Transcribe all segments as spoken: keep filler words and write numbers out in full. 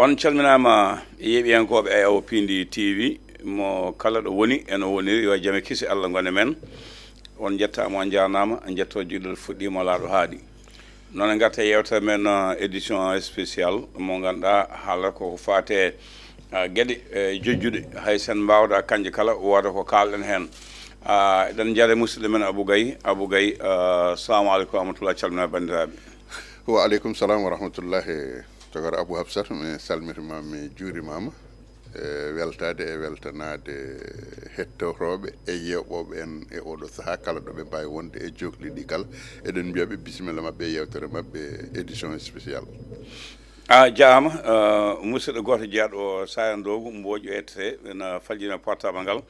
On calminaama, yeeɓiyankooɓe e awo Piindi T V, mo kala ɗo woni, eno woniri, yo jam e kisi Allah ngon e men. On njettaama, on njaarnaama, njettoo jiɗɗo fuɗɗiima laaɗo haaɗi. Noon en ngarta e yeewtere men, uh, édition spéciale mo ngannduɗaa haalata ko faate, uh, geɗe, uh, jojjuɗe, hay sen mbaawda kanje kala wooda ko kaalɗen heen. Uh, eɗen njaare musidɗo men Abou Gaye. Abou Gaye, uh, salamu aleykum wa rahmatullah, calmina banndiraaɓe. Wa aleykum salam wa rahmatullahi. Togara Abou Hafsat, mi salmitima, mi juurimaama. E weltaade e weltanaade hettotooɓe e yeeɓooɓe en e oɗo sahaa kala ɗo ɓe mbaawi wonde e jokli ɗi kala. Eɗen mbiya ɓe bisimilla maɓɓe e yeewtere maɓɓe édition spéciale. A jaama, uh, musidɗo gooto jeyaɗo Saaya Ndoogu Mbooƴo ette ena faljina portable ngal.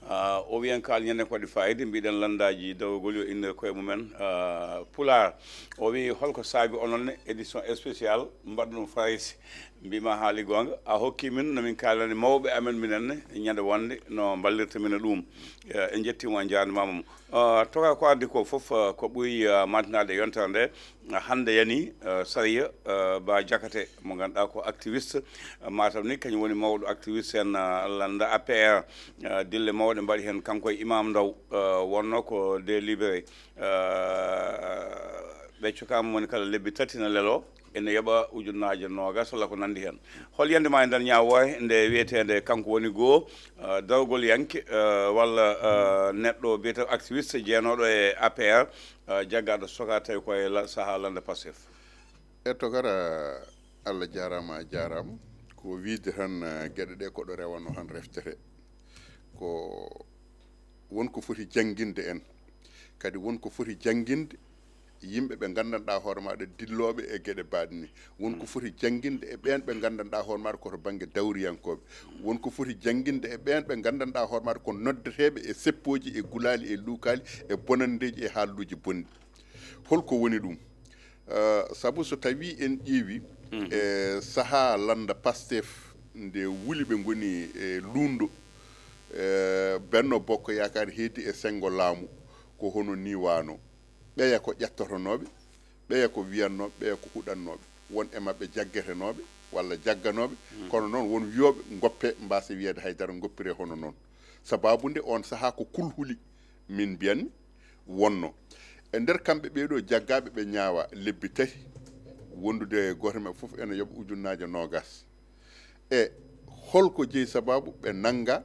Uh, o wiyan kaal ñande ko waɗi fayida, mbiɗen lanndaaji dawrugol yo innir koye mumen, uh, Pulaar. O wi holko saabi onon ne édition spéciale mbaɗa ɗum Farayse? Mbima haali goonga, a hokki min no min kaalani mawɓe amen minen ne ñande wonde no mballirta min e ɗum. Eh, en njettiima, en njaarnimaama mo. Eh, toga ko addi ko fof, eh, ko ɓuri, eh, maantinaade e yontere nde, eh, hannde yani, eh, Sariya, eh, Ba Jakate mo ngannduɗaa ko activiste, eh, Matam ni kañum woni mawɗo activiste en, eh, lannda A P R, eh, dille mawɗe mbaɗi heen kanko e Imam Ndaw, eh, wonno ko délibéré, eh, ɓe cokaama moni kala lebbi tati na lelo. Ene yoɓa ujunnaaje noogas walla ko nanndi heen. Hol yiyannde ma e nder ñaawoore nde wiyeteende kanko woni goo, eh, dargol yanke, eh, walla, eh, neɗɗo biyeteeɗo activiste jeenooɗo e A P R, eh, jaggaaɗo soka tawi ko e la-, sahaa lannda Pastef? E togara, Allah jaaraama, a jaaraama. Ko wiyde tan, eh, geɗe ɗe ko ɗo rewanoo tan reftete. Ko won ko foti jannginde en. Kadi won ko foti jannginde yimɓe ɓe nganndanɗaa hoore maaɗa dillooɓe e geɗe baaɗe ni. Won ko foti jannginde e ɓeen ɓe nganndanɗaa hoore maaɗa ko to bannge dawriyankooɓe. Won ko foti jannginde e ɓeen ɓe nganndanɗaa hoore maaɗa ko noddeteeɓe e seppooji e gulaali e luukaali e bonanndeeji e haalluuji bonɗi. Holko woni ɗum? Eh, sabu so tawii en ƴeewi, e sahaa lannda Pastef nde wuli ɓe ngoni e luundo, eh, Benno Bokk Yaakaar heedi e senngo laamu, ko hono nii waano. Ɓeya ko ƴettotonooɓe, ɓeya ko wiyannooɓe, ɓeya ko huɗannooɓe. Won e maɓɓe jaggetenooɓe walla jagganooɓe, kono noon won wiyooɓe ngoppe, mbaasa wiyeede hay dara, ngoppiree hono noon. Sabaabu nde oon sahaa ko kulhuli min mbiyanmi wonno. E nder kamɓe ɓee ɗoo jaggaaɓe ɓe ñaawa lebbi tati, wondude gooto e maɓɓe fof ene yoɓa ujunnaaje noogas. E holko jeyi sabaabu ɓe nannga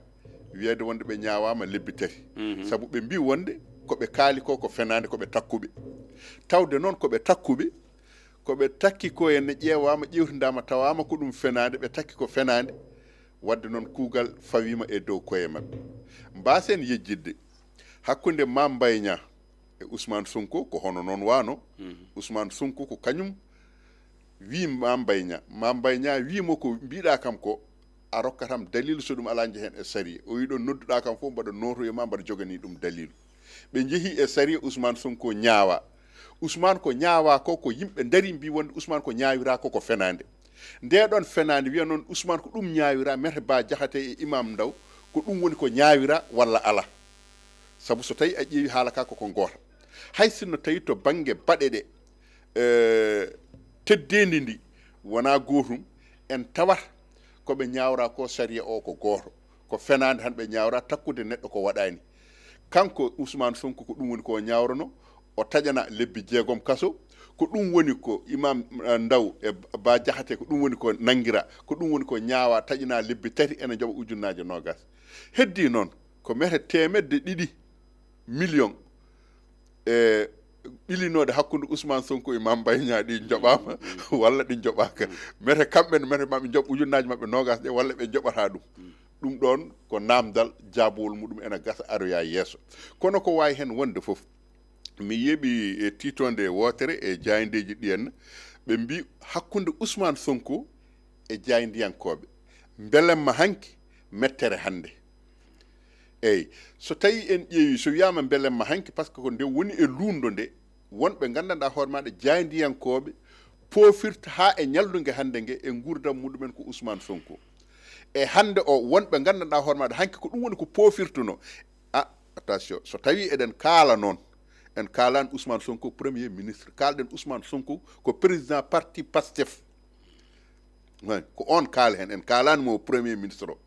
wiyeede wonde ɓe ñaawaama lebbi tati? Sabu ɓe mbii wonde ko ɓe kaali ko, ko fenaande, ko ɓe takkuɓe. Tawde noon ko ɓe takkuɓe, ko ɓe takki ko ene ƴeewaama, ƴeewtindaama, tawaama ko ɗum fenaande, ɓe takki ko fenaande. Wadde noon kuugal fawiima e dow koye maɓɓe. Mbaasen yejjitde hakkunde Mame Mbaye Niang e Ousmane Sonko, ko hono noon waano. Ousmane Sonko ko kañum wii Mame Mbaye Niang. Mame Mbaye Niang wii mo ko mbiɗa kam ko, a rokkatam dalil, so ɗum alaa njehen e sariya. O wii ɗon nodduɗa kam fof mbaɗa nootoyo ma mbaɗa jogani ɗum dalilu. Ɓe njehi e sariya, Ousmane Sonko ñaawa. Ousmane ko ñaawa ko, ko yimɓe ndari mbi wonde Ousmane ko ñaawira ko, ko fenaande. Nde ɗon fenaande wiya noon Ousmane ko ɗum ñaawira, Maître Ba Diakhaté e Imam Ndaw, ko ɗum woni ko ñaawira walla ala? Sabu so tawi a ƴeewi haala ka ko, ko goota. Hay sinno tawi to bannge baɗe ɗe, eh, teddeendi ndi wonaa gootum, en tawat ko ɓe ñaawra ko sariya o ko gooto. Ko fenaande tan ɓe ñaawra, takkude neɗɗo ko waɗaani. Kanko Ousmane Sonko ko ɗum woni ko o ñaawrano, o taƴana lebbi jeegom kaso. Ko ɗum woni ko Imam, eh, Ndaw e Ba Diakhaté, ko ɗum woni ko nanngira, ko ɗum woni ko ñaawa, taƴina lebbi tati ene njoɓa ujunnaaje noogas. Heddii noon ko mete teemedde ɗiɗi million e ɓilinooɗe hakkunde Ousmane Sonko e Mame Mbaye Niang, ɗi njoɓaama walla ɗi njoɓaaka. Mete kamɓe ne, mete maɓe njoɓ ujunnaaji maɓɓe noogas ɗe walla ɓe njoɓataa ɗum. Ɗum ɗoon ko naamndal, jaabowol muɗum ene gasa aroya yeeso. Kono ko waawi heen wonde fof, mi yeeɓi e tiitoonde wootere e jaayndeeji ɗi henna, ɓe mbii hakkunde Ousmane Sonko e jaayndiyankooɓe, mbelemma hanki, mettere hannde. Eey, so tawii en ƴeewi, so wiyaama mbelemma hanki, par ce que ko nde woni e luundo nde, wonɓe nganndanɗaa hoore maaɗa jaayndiyankooɓe poofirta haa e ñalngu nge hannde nge e nguurndam muɗumen ko Ousmane Sonko. E hannde o, wonɓe nganndanɗaa hoore maaɗa hanki ko ɗum woni ko poofirtuno. Ah, attention, so tawii eɗen kaala noon, en kaalaani Ousmane Sonko premier ministre, kaalɗen Ousmane Sonko ko président parti Pastef. Hay, ko on kaala heen, en kaalaani mo premier ministre o.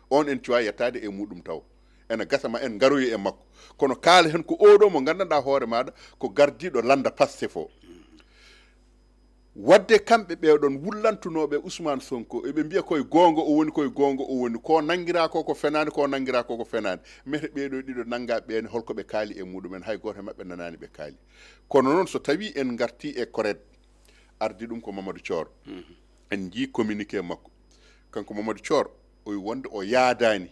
On en cuwaa yettaade e muɗum taw. Ena gasa ma en ngaroyi e makko. Kono kaala heen ko oɗo mo nganndanɗaa hoore maaɗa ko gardiiɗo lannda Pastef o. Waɗde kamɓe ɓee ɗoon wullantunooɓe Ousmane Sonko, eɓe mbiya koye goonga o woni, koye goonga o woni. Ko nanngiraa ko ko fenaande, ko nanngiraa ko ko fenaande. Mete ɓee ɗoo ɗiɗo nanngaa ɓeen, holko ɓe kaali e muɗum en? Hay gooto e maɓɓe nanaani ɓe kaali. Kono noon so tawii en ngartii e koreet, ardii ɗum ko Mamadou Thior. En njii communiqué makko. Kanko Mamadou Thior, o wi wonde o yaadaani,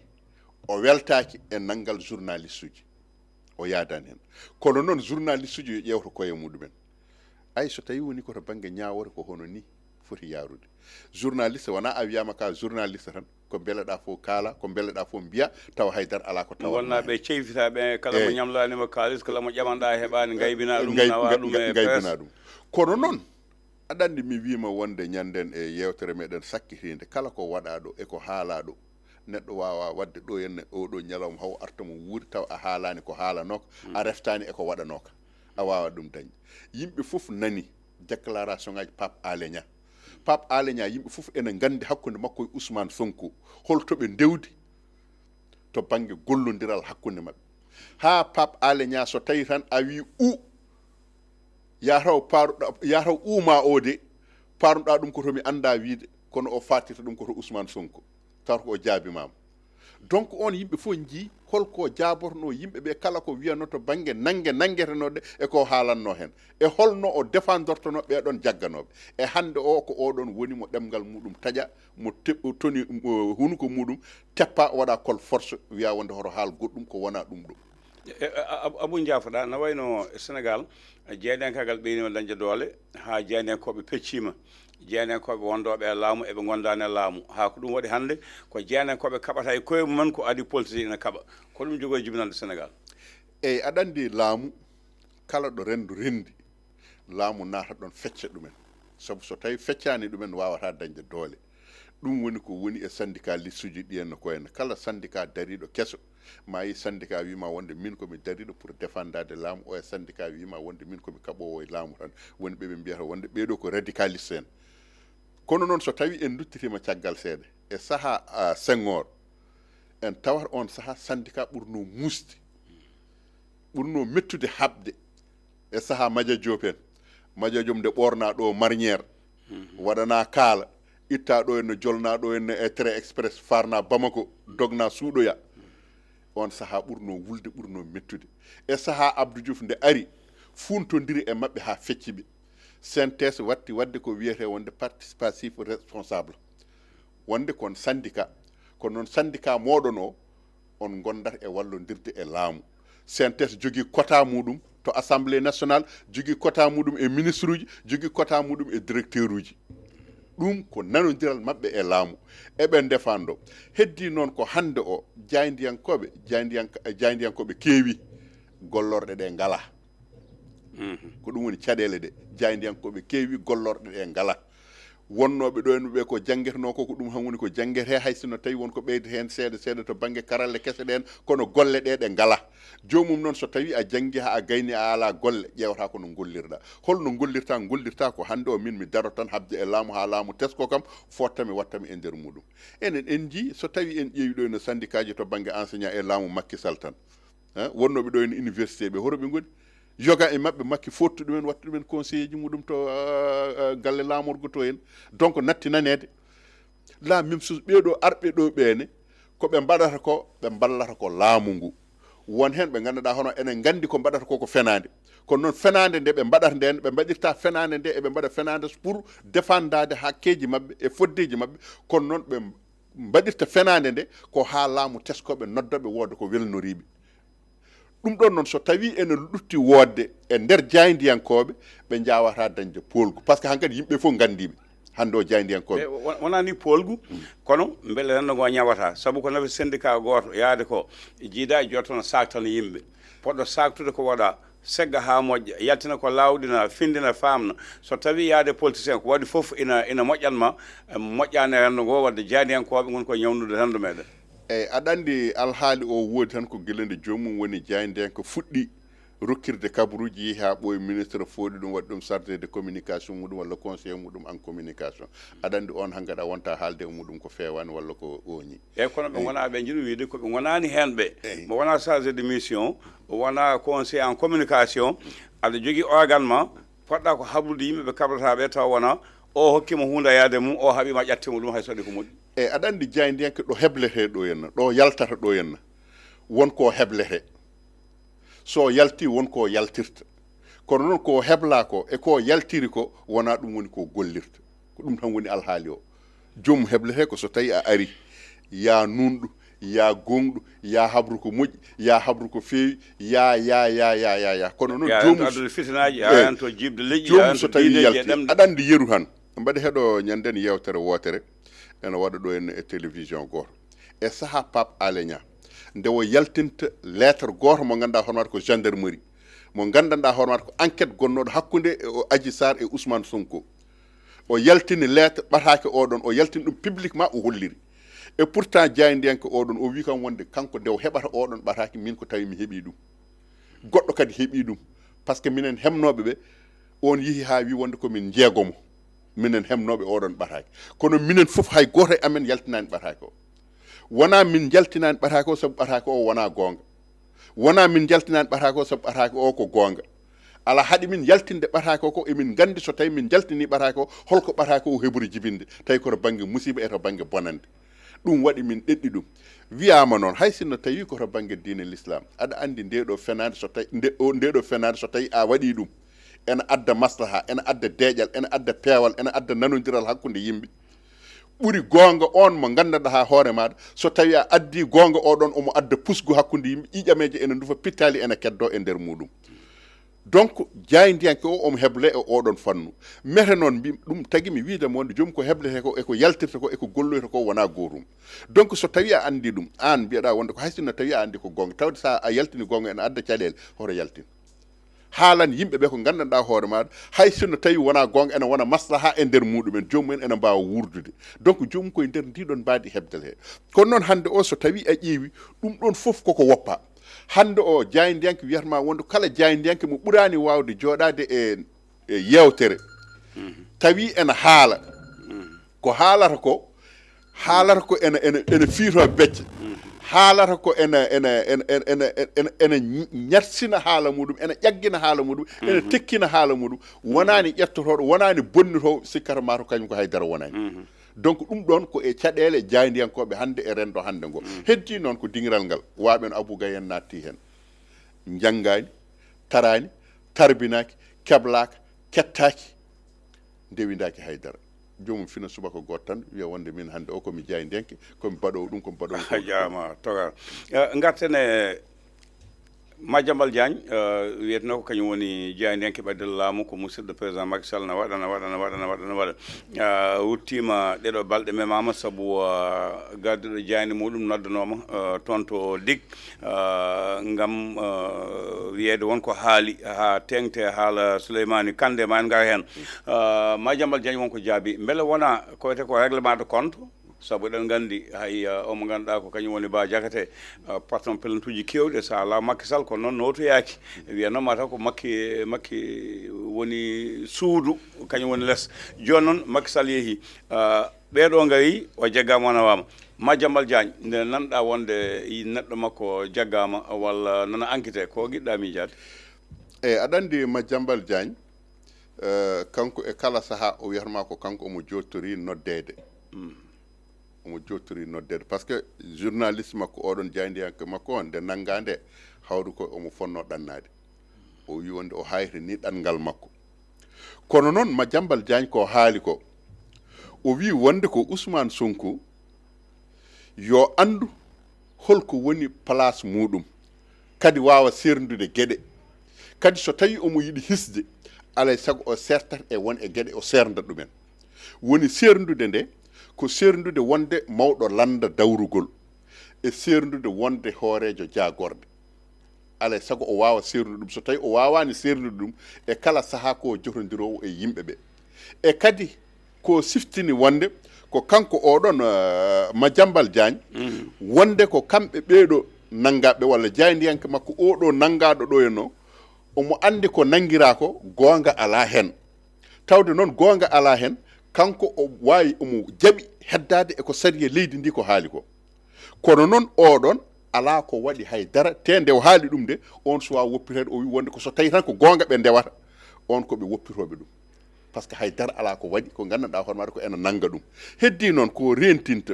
o weltaaki e nanngal journaliste uji. O yaadaani heen. Kono noon journaliste uji yo ƴeewto koye muɗum en. Ay, so tawii woni ko to bannge ñaawoore, ko hono nii foti yaarude. Journaliste wonaa a wiyaama ka journaliste tan, ko mbeleɗaa fof kaala, ko mbeleɗaa fof mbiya, tawa haydara alaa ko tawa. Wonnaa ɓe ceyfita ɓe, kala mo ñamlaanima kaalis, kala mo ƴamanɗaa heɓaani, ngaybinaa ɗum, ngay-, nawaa nga-, ɗum nga-, e ngaybinaa presse. Ɗum. Kono noon, aɗa anndi mi wiima wonde ñanden e yeewtere meɗen sakkitiinde, kala ko waɗaa ɗo e ko haalaa ɗo, neɗɗo waawaa waɗde ɗo henne oɗo ñalawma haw arta mo wuuri tawa a haalaani ko haalanooka, a reftaani e ko waɗanooka. A waawaa ɗum dañde. Yimɓe fof nani déclaration ngaji Pape Alé Niang. Pape Alé Niang, yimɓe fof ena nganndi hakkunde makko e Ousmane Sonko, holto ɓe ndewdi to bannge gollondiral hakkunde maɓɓe. Haa Pape Alé Niang, so tawi tan a wii u, yataw paruɗa, yataw uuma o de, parnuɗa ɗum ko to mi annda wiide, kono o fatirta ɗum ko to Ousmane Sonko. Tawata ko o jaabimama. Donc on yimɓe fof njii holko jaaborno yimɓe ɓe, kala ko wiyano to bannge nannge nanngetenoɗe e ko haalanno heen. E holno o défendortono ɓeɗon jagganooɓe. E hannde o ko oɗon woni mo ɗemngal muɗum taƴa, mo teɓ-, toni, mo hunuko muɗum teppa, o waɗa col force, wiya wonde hoto haal goɗɗum ko wona ɗum ɗo. E, a, a, Abou, njaafoɗa, no wayno Sénégal, jeydiyankagal ɓeynima dañde doole, haa jeydiyankooɓe peccima, jeydiyankooɓe wondooɓe e laamu, eɓe ngondaani e laamu. Haa ko ɗum waɗi hannde, ko jeydiyankooɓe kaɓata e koye mumen, ko adi politique ina kaɓa. Ko ɗum jogori jibinande Sénégal. Eyi, aɗa anndi laamu, kala ɗo renndo renndi, laamu naata ɗon fecca ɗumen. Sabu so tawi feccaani ɗumen, waawata dañde doole. Ɗum woni ko woni e syndicaliste uji ɗi henna ko henna. Kala syndicat dariiɗo keso, ma yi syndicat wiima wonde min ko mi dariiɗo pour défendade laamu, oya syndicat wiima wonde min ko mi kaɓoowo e laamu tan. Woni ɓe ɓe mbiyata wonde ɓeeɗo ko radicaliste en. Kono noon so tawi en duttitiima caggal seeɗa, e saha, a, Senghor, en tawata on saha syndicat ɓurno muusde, ɓurno mettude haɓde e saha Madia Diop en. Madia Diop nde ɓorna ɗo marinière, waɗana kaala, itta ɗo en no jolna ɗo en e train express, farna Bamako, dogna suuɗoya. On saha ɓurno wulde, ɓurno mettude. E saha Abdou Diouf nde ari, funtondiri e maɓɓe ha fecci ɓe. C N T S watti wadde ko wiyete wonde participatif responsable. Wonde kon syndicat, kono noon syndicat moɗon o, on gondata e wallondirde e laamu. C N T S jogii quota muɗum to Assemblée nationale, jogii quota muɗum e ministre uji, jogii quota muɗum e directeur uji. Ɗum ko nanodiral maɓɓe e laamu. Eɓe ndefando. Heddi noon ko hannde o, jaayndiyankooɓe, jaayndiyank-, jaayndiyankooɓe keewi, gollorɗe ɗe ngala. Ko ɗum woni caɗeele ɗe. Jaayndiyankooɓe keewi, gollorɗe ɗe ngala. Wonnooɓe ɗo en ɓe ko janngetenoo ko, ko ɗum han woni ko janngete, hay sinno tawi won ko ɓeyde heen seeɗa seeɗa to bannge karalle kese ɗeen, kono golle ɗe ɗe ngala. Joomum noon so tawi a janngi haa a gayni a alaa golle, ƴeewata ko no ngollirɗa. Holno ngollirta? Ngollirta ko hannde o min mi daro tan haɓde e laamu haa laamu tesko kam, fotta mi watta mi e nder muɗum. Enen en njii so tawi en ƴeewi ɗo no syndicat ji to bannge enseignant e laamu Macky Sall tan. Hein, wonnooɓe ɗo e université ɓe, hoto ɓe ngoni? Yoga e maɓɓe, Macky fottu ɗumen, watta ɗumen conseiller ji muɗum to, ah, ah, galle laamorgo to en. Donc, nattinaneede. La même chose, ɓee ɗo arɓe ɗo ɓeene, ko ɓe mbaɗata ko, ɓe mballata ko laamu ngu. Won heen ɓe ngannduɗaa hono enen nganndi ko mbaɗata ko ko fenaande. Kono noon fenaande nde ɓe mbaɗata ndeen, ɓe mbaɗirta fenaande nde, eɓe mbaɗa fenaande pour défendaade hakkeeji maɓɓe e foddeeji maɓɓe. Kono noon ɓe mbaɗirta fenaande nde ko haa laamu tesko ɓe nodda ɓe wooda ko welnoriiɓe. Ɗum ɗon noon so tawii ene lutti woodde e nder jaayndiyankooɓe, ɓe njaawata dañde poolgu. Par ce que hankadi yimɓe fof nganndiiɓe hannde o jaayndiyankooɓe. Ɓe won-, wonani poolgu, kono mbele renndo ngo ñawata. Sabu ko nafi syndicat gooto yaade ko jiida e jotto no saaktana yimɓe. Poɗɗo saaktude ko waɗa, segga haa moƴƴa, yaltina ko laawɗina, findina, faamna. So tawii yaade politicien ko waɗi fof ina, ina moƴƴan ma, eh, moƴƴaani e renndo ngo, wadde jaayndiyankooɓe ngon ko ñawnude renndo meɗen. Eyi, aɗa anndi alhaali o woodi tan ko gila nde joomum woni jaayndiyanke fuɗɗi Rokkirde kabaruuji yehi haa ɓooyi, ministre fooɗi ɗum, waɗi ɗum chargé de communication muɗum walla conseiller muɗum en communication. Aɗa anndi oon hankadi a wonta haalde e muɗum ko feewaani walla ko ooñi. Eeyi, kono ɓe ngonaa, ɓe njiɗi wiyde ko ɓe ngonaani heen ɓe. Eeyi. Mo wonaa chargé de mission, wonaa conseiller en communication, aɗa jogii organe ma, poɗɗa ko habrude yimɓe ɓe kabrata ɓe tawa wona o hokkima huunde a yaade mum, o haɓima ƴatte mum ɗum hay so waɗi ko moƴƴi. Eeyi, aɗa anndi jaayndiyanke ɗo hebletee ɗo henna, ɗo yaltata ɗo henna, won ko hebletee. So yalti won ko yaltirta. Kono noon ko hebla ko e ko yaltiri ko wona ɗum woni ko gollirta. Ko ɗum tan woni alhaali o. Joom hebletee ko so tawi a ari, ya nunɗo, ya gonɗo, ya habru ko moƴƴi, ya habru ko feewi, ya, ya, ya, ya, ya, ya. Kono noon ya joom yanto addude fitinaaji, ya yanto jiiɓde leƴƴi, joom ya yanto so tawi diineeji e yalti, ɗemɗe. Aɗa anndi yeru han. Mbaɗi heɗo ñanden yewtere wootere, ene waɗa ɗo en e télévision gooto. E saha Pape Alé Niang, nde o yaltinta lettre gooto mo ngannduɗaa hono waɗa ko gendarmerie, mo nganndanɗaa hono waɗa ko enquête gonnooɗo hakkunde e o Adji Sarr e Ousmane Sonko. O yaltini lettre ɓataake oɗon, o yaltini ɗum publiquement, o holliri. Et pourtant, jaayndiyanke oɗon, o wi kam wonde kanko nde o heɓata oɗon ɓataake, min ko tawi mi heɓi ɗum. Goɗɗo kadi heɓi ɗum. Par ce que minen hemnooɓe ɓe, on yehi haa wi wonde ko min njeegomo. Minen hemnooɓe oɗon ɓataake. Kono minen fof hay gooto e amen yaltinaani ɓataake o. Wonaa min njaltinaani ɓataake o sabu ɓataake o wonaa goonga. Wonaa min njaltinaani ɓataake o sabu ɓataake o ko goonga. Alaa haɗi min yaltinde ɓataake o ko emin nganndi so tawi min njaltinii ɓataake o, holko ɓataake o heɓori jibinde, tawi ko to bannge musiba e to bannge bonannde. Ɗum waɗi min ɗeɗɗi ɗum. Wiyaama noon, hay sinno tawi ko to bannge diine l'islam, aɗa anndi nde ɗo fenaande so tawi, nde, o, nde ɗo fenaande so tawi a waɗii ɗum, ene adda maslaha, ene adda deeƴal, ene adda peewal, ene adda nanondiral hakkunde yimɓe. Ɓuri goonga on mo nganndanɗaa haa hoore maaɗa, so tawi a addi goonga oɗon, omo adda pusgu hakkunde yimɓe, ƴiƴameeje ene ndufa, pittaali ene keddo e nder muɗum. Donc, jaayndiyanke o, omo heble e oɗon fannu. Mete noon, mbi-, ɗum tagi mi wiide mo wonde joom ko hebletee ko, e ko yaltirta ko, e ko golloyta ko, wonaa gootum. Donc, so tawi a anndi ɗum, aan mbiyeɗaa wonde ko hay sinno tawi a anndi ko goonga, tawde so a yaltini goonga ene adda caɗeele, hoto yaltin. Haalan yimɓe ɓe ko nganndanɗaa hoore maaɗa, hay sinno tawi wonaa goonga, ene wona maslaha e nder muɗumen, joomum en ene mbaawa wuurdude. Donc, joomum koye nder ndi ɗon mbaadi hebdal he. Kono noon hannde o, so tawi a ƴeewi, ɗum ɗon fof koko woppa. Hannde o, jaayndiyanke wiyata ma wonde kala jaayndiyanke mo ɓuraani waawde jooɗaade e, e yeewtere, tawi ene haala. Ko haalata ko, haalata ko ene, ene, ene fiito becce. Haalata ko ene, ene, ene, ene, ene, ene, ene ñarsina haala muɗum, ene ƴaggina haala muɗum, ene tekkina haala muɗum. Wonaani ƴettotooɗo, wonaani bonnitoowo, sikkata maa to kañum ko hay dara wonaani. Donc, ɗum ɗoon ko e caɗeele jaayndiyankooɓe hannde e renndo hannde ngo. Heddii noon ko diŋiral ngal, waaɓe no Abou Gaye en naatti heen. Njanngaani, taraani, tarbinaaki, keblaaka, kettaaki, ndewindaaki hay dara. Joomum fina subaka gooto tan, wiya wonde min hannde o ko mi jaayndiyanke, ko mi baɗoowo ɗum, ko mi baɗoowo ɗum. A jaaraama, togal. Eh, ngarten e Madiambal Diagne, eh, wiyetnoo ko kañum woni jaayndiyanke ɓaddiral laamu, ko musidɗo président Macky Sall, na waɗa, na waɗa, na waɗa, na waɗa, na waɗa. Eh, wuttiima ɗeɗo balɗe memaama sabu, eh, garduɗo jaaynde muɗum noddanooma, eh, toon to Digue, eh, ngam, eh, wiyeede won ko haali haa teeŋti haala Souleymane Kandé, ma en ngar heen. Eh, Madiambal Diagne won ko jaabi. Mbele wona ko wiyetee ko règlement de compte? Sabu eɗen nganndi hay, uh, omo ngannduɗaa ko kañum woni Bah Diakhaté, uh, patron plainte uji keewɗi, so alaa Macky Sall, kono noon nootoyaaki. Wiyanoo ma taw ko Macky, Macky woni suudu, kañum woni les. Jooni noon Macky Sall yehi, uh, ɓee ɗoo ngarii, o jaggaama, o nawaama. Madiambal Diagne, nde nanɗaa wonde i neɗɗo makko jaggaama walla nana enquête, ko ngiɗɗaa miijaade? Eyi, aɗa anndi Madiambal Diagne, uh, kanko e kala sahaa o wiyata ma ko kanko omo jooɗtori noddeede. Omo jooɗtori noddeede, par ce que journaliste makko oɗon, jaayndiyanke makko on, nde nanngaa nde, hawru ko omo fonnoo ɗannaade. O wi wonde o haayri ni ɗanngal makko. Kono noon, Madiambal Diagne ko haali ko, o wi wonde ko Ousmane Sonko yo anndu holko woni place muɗum, kadi waawa seerndude geɗe. Kadi so tawi omo yiɗi hisde, alay sago o sertat e won e geɗe, o sernda ɗumen. Woni seerndude nde, ko seerndude wonde mawɗo lannda dawrugol, e seerndude wonde hooreejo jaagorɗe. Alay sago o waawa seerndude ɗum. So tawi o waawaani seerndude ɗum, e kala sahaa ko o jotondiroowo e yimɓe ɓe. E kadi ko siftini wonde ko kanko oɗon, eh, Madiambal Diagne, wonde ko kamɓe ɓeeɗo nanngaaɓe walla jaayndiyanke makko oɗo nanngaaɗo ɗo e no, omo anndi ko nanngiraa ko, goonga alaa heen. Tawde noon goonga alaa heen, kanko o waawi, omo jaɓi heddaade e ko sariya leydi ndi ko haali ko. Kono noon oɗon alaa ko waɗi hay dara, te nde o haali ɗum nde, on suwaa woppiteede, o wi wonde ko so tawi tan ko goonga ɓe ndewata, on ko ɓe woppitooɓe ɗum. Par ce que hay dara alaa ko waɗi, ko nganndanɗaa hoore maaɗa ko ena nannga ɗum. Heddii noon ko reentinta,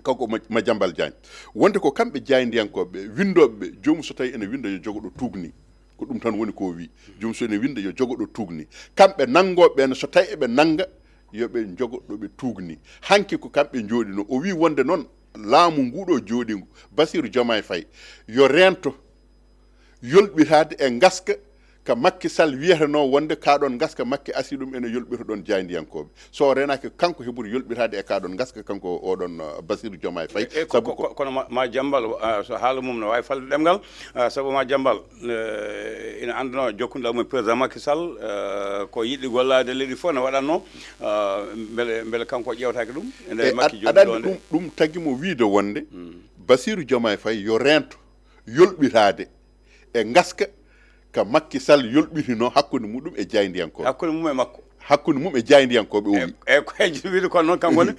kanko Ma-, Madiambal Diagne, wonde ko kamɓe jaayndiyankooɓe, winndooɓe ɓe, joomum so tawi ene winnda yo jogo ɗo tuugni, ko ɗum tan woni ko o wi. Joomum so ene winnda yo jogo ɗo tuugni. Kamɓe nanngooɓe ɓe ne, so tawi eɓe nannga, yo ɓe jogo ɗo ɓe tuugni. Hanki ko kamɓe njooɗino. O wi wonde noon laamu ngu ɗo jooɗingu, Bassirou Diomaye Faye, yo reento yolɓitaade e ngaska ka Macky Sall wiyatanoo wonde kaa ɗoon ngaska Macky asii ɗum ene yolɓita ɗoon jaayndiyankooɓe. So o reenaaki kanko heɓude yolɓitaade e kaa ɗoon ngaska, kanko oɗon, uh, Bassirou Diomaye Faye. E, e, ko, sabu ko, ko, kono Ma-, Madiambal, uh, so haala mum no waawi falde ɗemngal, uh, sabu Madiambal, uh, ina anndanoo jokkundiral mum e président Macky Sall, uh, ko yiɗi gollaade leydi fof ne waɗatnoo, uh, mbele, mbele kanko ƴeewtaaki ɗum? E nde e Macky ad-, jooɗi aɗa anndi ɗo nde? Ɗum, ɗum tagi mo wiide wonde Bassirou Diomaye Faye yo reento yolɓitaade e ngaska ka Macky Sall yolɓitino hakkunde muɗum e jaayndiyankooɓe. Hakkunde mum e makko. Hakkunde mum e jaayndiyankooɓe, o wi. E, e ko e wiide kon noon, kanko ne,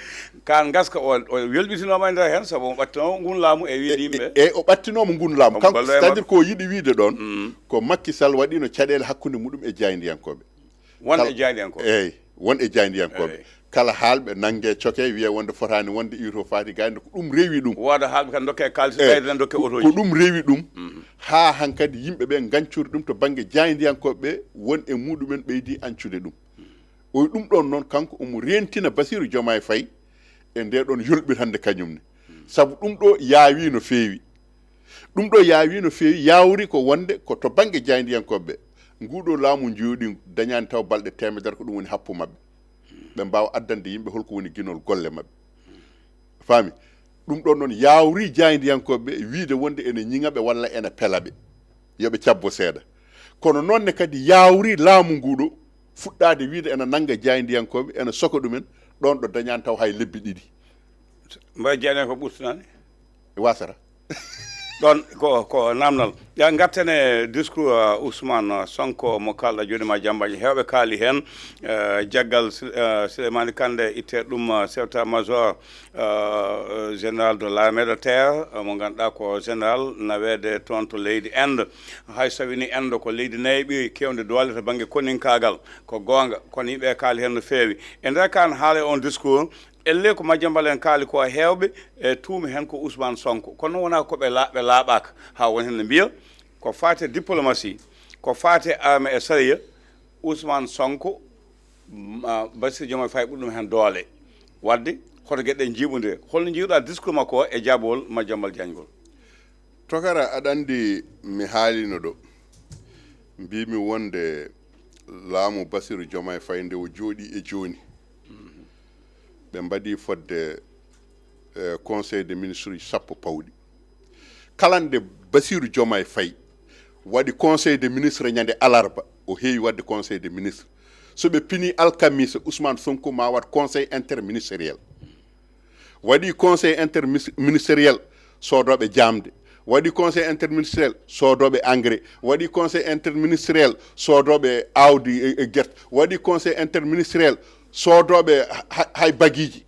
ka ngaska o, o yolɓitinooma e nder heen, sabu o ɓattinoo ngun laamu e wiide yimɓe. E, e, o ɓattinooma ngun laamu. Omo kanko, golloo e c'est-à-dire makko. Ko yiɗi wiide ɗoon, mm, ko Macky Sall waɗino caɗeele hakkunde muɗum e jaayndiyankooɓe. Won e jaayndiyankooɓe. Eey, won e jaayndiyankooɓe. Eey. Kala haalɓe nannge coke, wiye wonde fotaani wonde, iwto faati gaynde, ko ɗum rewi ɗum. Wooda haalɓe kam ndokke kaalis, eey, ɓeyda ndokke ko, otooji. Ko ɗum rewi ɗum. Mhm. Haa hankadi yimɓe ɓe ngancori ɗum to bannge jaayndiyankooɓe ɓe, won e muɗumen ɓeydi ancude ɗum. O wi ɗum ɗoon noon, kanko omo reentina Bassirou Diomaye Faye e ndee ɗoon yolɓitannde kañum ne. Sabu ɗum ɗo yaawi no feewi. Ɗum ɗo yaawi no feewi, yaawri ko wonde ko to bannge jaayndiyankooɓe ɓe, nguɗo laamu jooɗi dañaani taw balɗe teemedere, ko ɗum woni happu maɓɓe. Ɓe mbaawa addande yimɓe holko woni ginol golle maɓɓe. Faami? Ɗum ɗoon noon yaawri jaayndiyankooɓe ɓe wiide wonde ene ñiŋa ɓe walla ene pela ɓe. Yo ɓe cabbo seeɗa. Kono noon ne kadi yaawri laamu nguɗo fuɗɗaade wiide ene nannga jaayndiyankooɓe, ene soka ɗumen, ɗoon ɗo dañaani taw hay lebbi ɗiɗi. Mbaye Diagne ko ɓurtinaani? Wasata. Ɗoon ko, ko naamnal. Ya ngarten e discours, uh, Ousmane Sonko mo kaalɗa jooni, Madiambal Diagne. Heewɓe kaali heen, uh, jaggal Sil-, uh, Souleymane Kandé itte ɗum, uh, chef d'état-major, uh, général de l'armée de terre, uh, mo ngannduɗaa ko général naweede toon to leydi Inde. Hay so wini Inde ko leydi nayɓi keewndi doole to bannge koninkaagal, ko goonga, kono yimɓe kaali heen no feewi. E nder kaan haala e on discours, Elle ko Madiambal en kaali ko heewɓe e tuumi heen ko Ousmane Sonko. Kono wonaa ko ɓe laa-, ɓe laaɓaaka. Haa won heen no mbiya ko faati e diplomatie, ko faati e arme e sariya, Ousmane Sonko, ma, Bassirou Diomaye Faye ɓuri ɗum heen doole. Waɗde hoto geɗe ɗe njiiɓondire. Holno njiiruɗaa discours makko o e jaabowol Madiambal Diagne ngol? Tokara, aɗa anndi mi haalino ɗo. Mbimi wonde laamu Bassirou Diomaye Faye nde o jooɗi e jooni. Ɓe mbaɗi fodde, eh, conseil de ministre uji sappo pawɗi. Kala nde Bassirou Diomaye Faye waɗi conseil de ministre ñande alarba, o heewi waɗde conseil de ministre. So ɓe pini alkamisa, Ousmane Sonko ma waɗ conseil interministériel. Waɗi conseil interministériel, soodooɓe jaamde. Waɗi conseil interministériel, soodooɓe engrais. Waɗi conseil interministériel, soodooɓe aawdi e, e gerte. Waɗi conseil interministériel, soodooɓe ha-, ha-, hay bagiiji.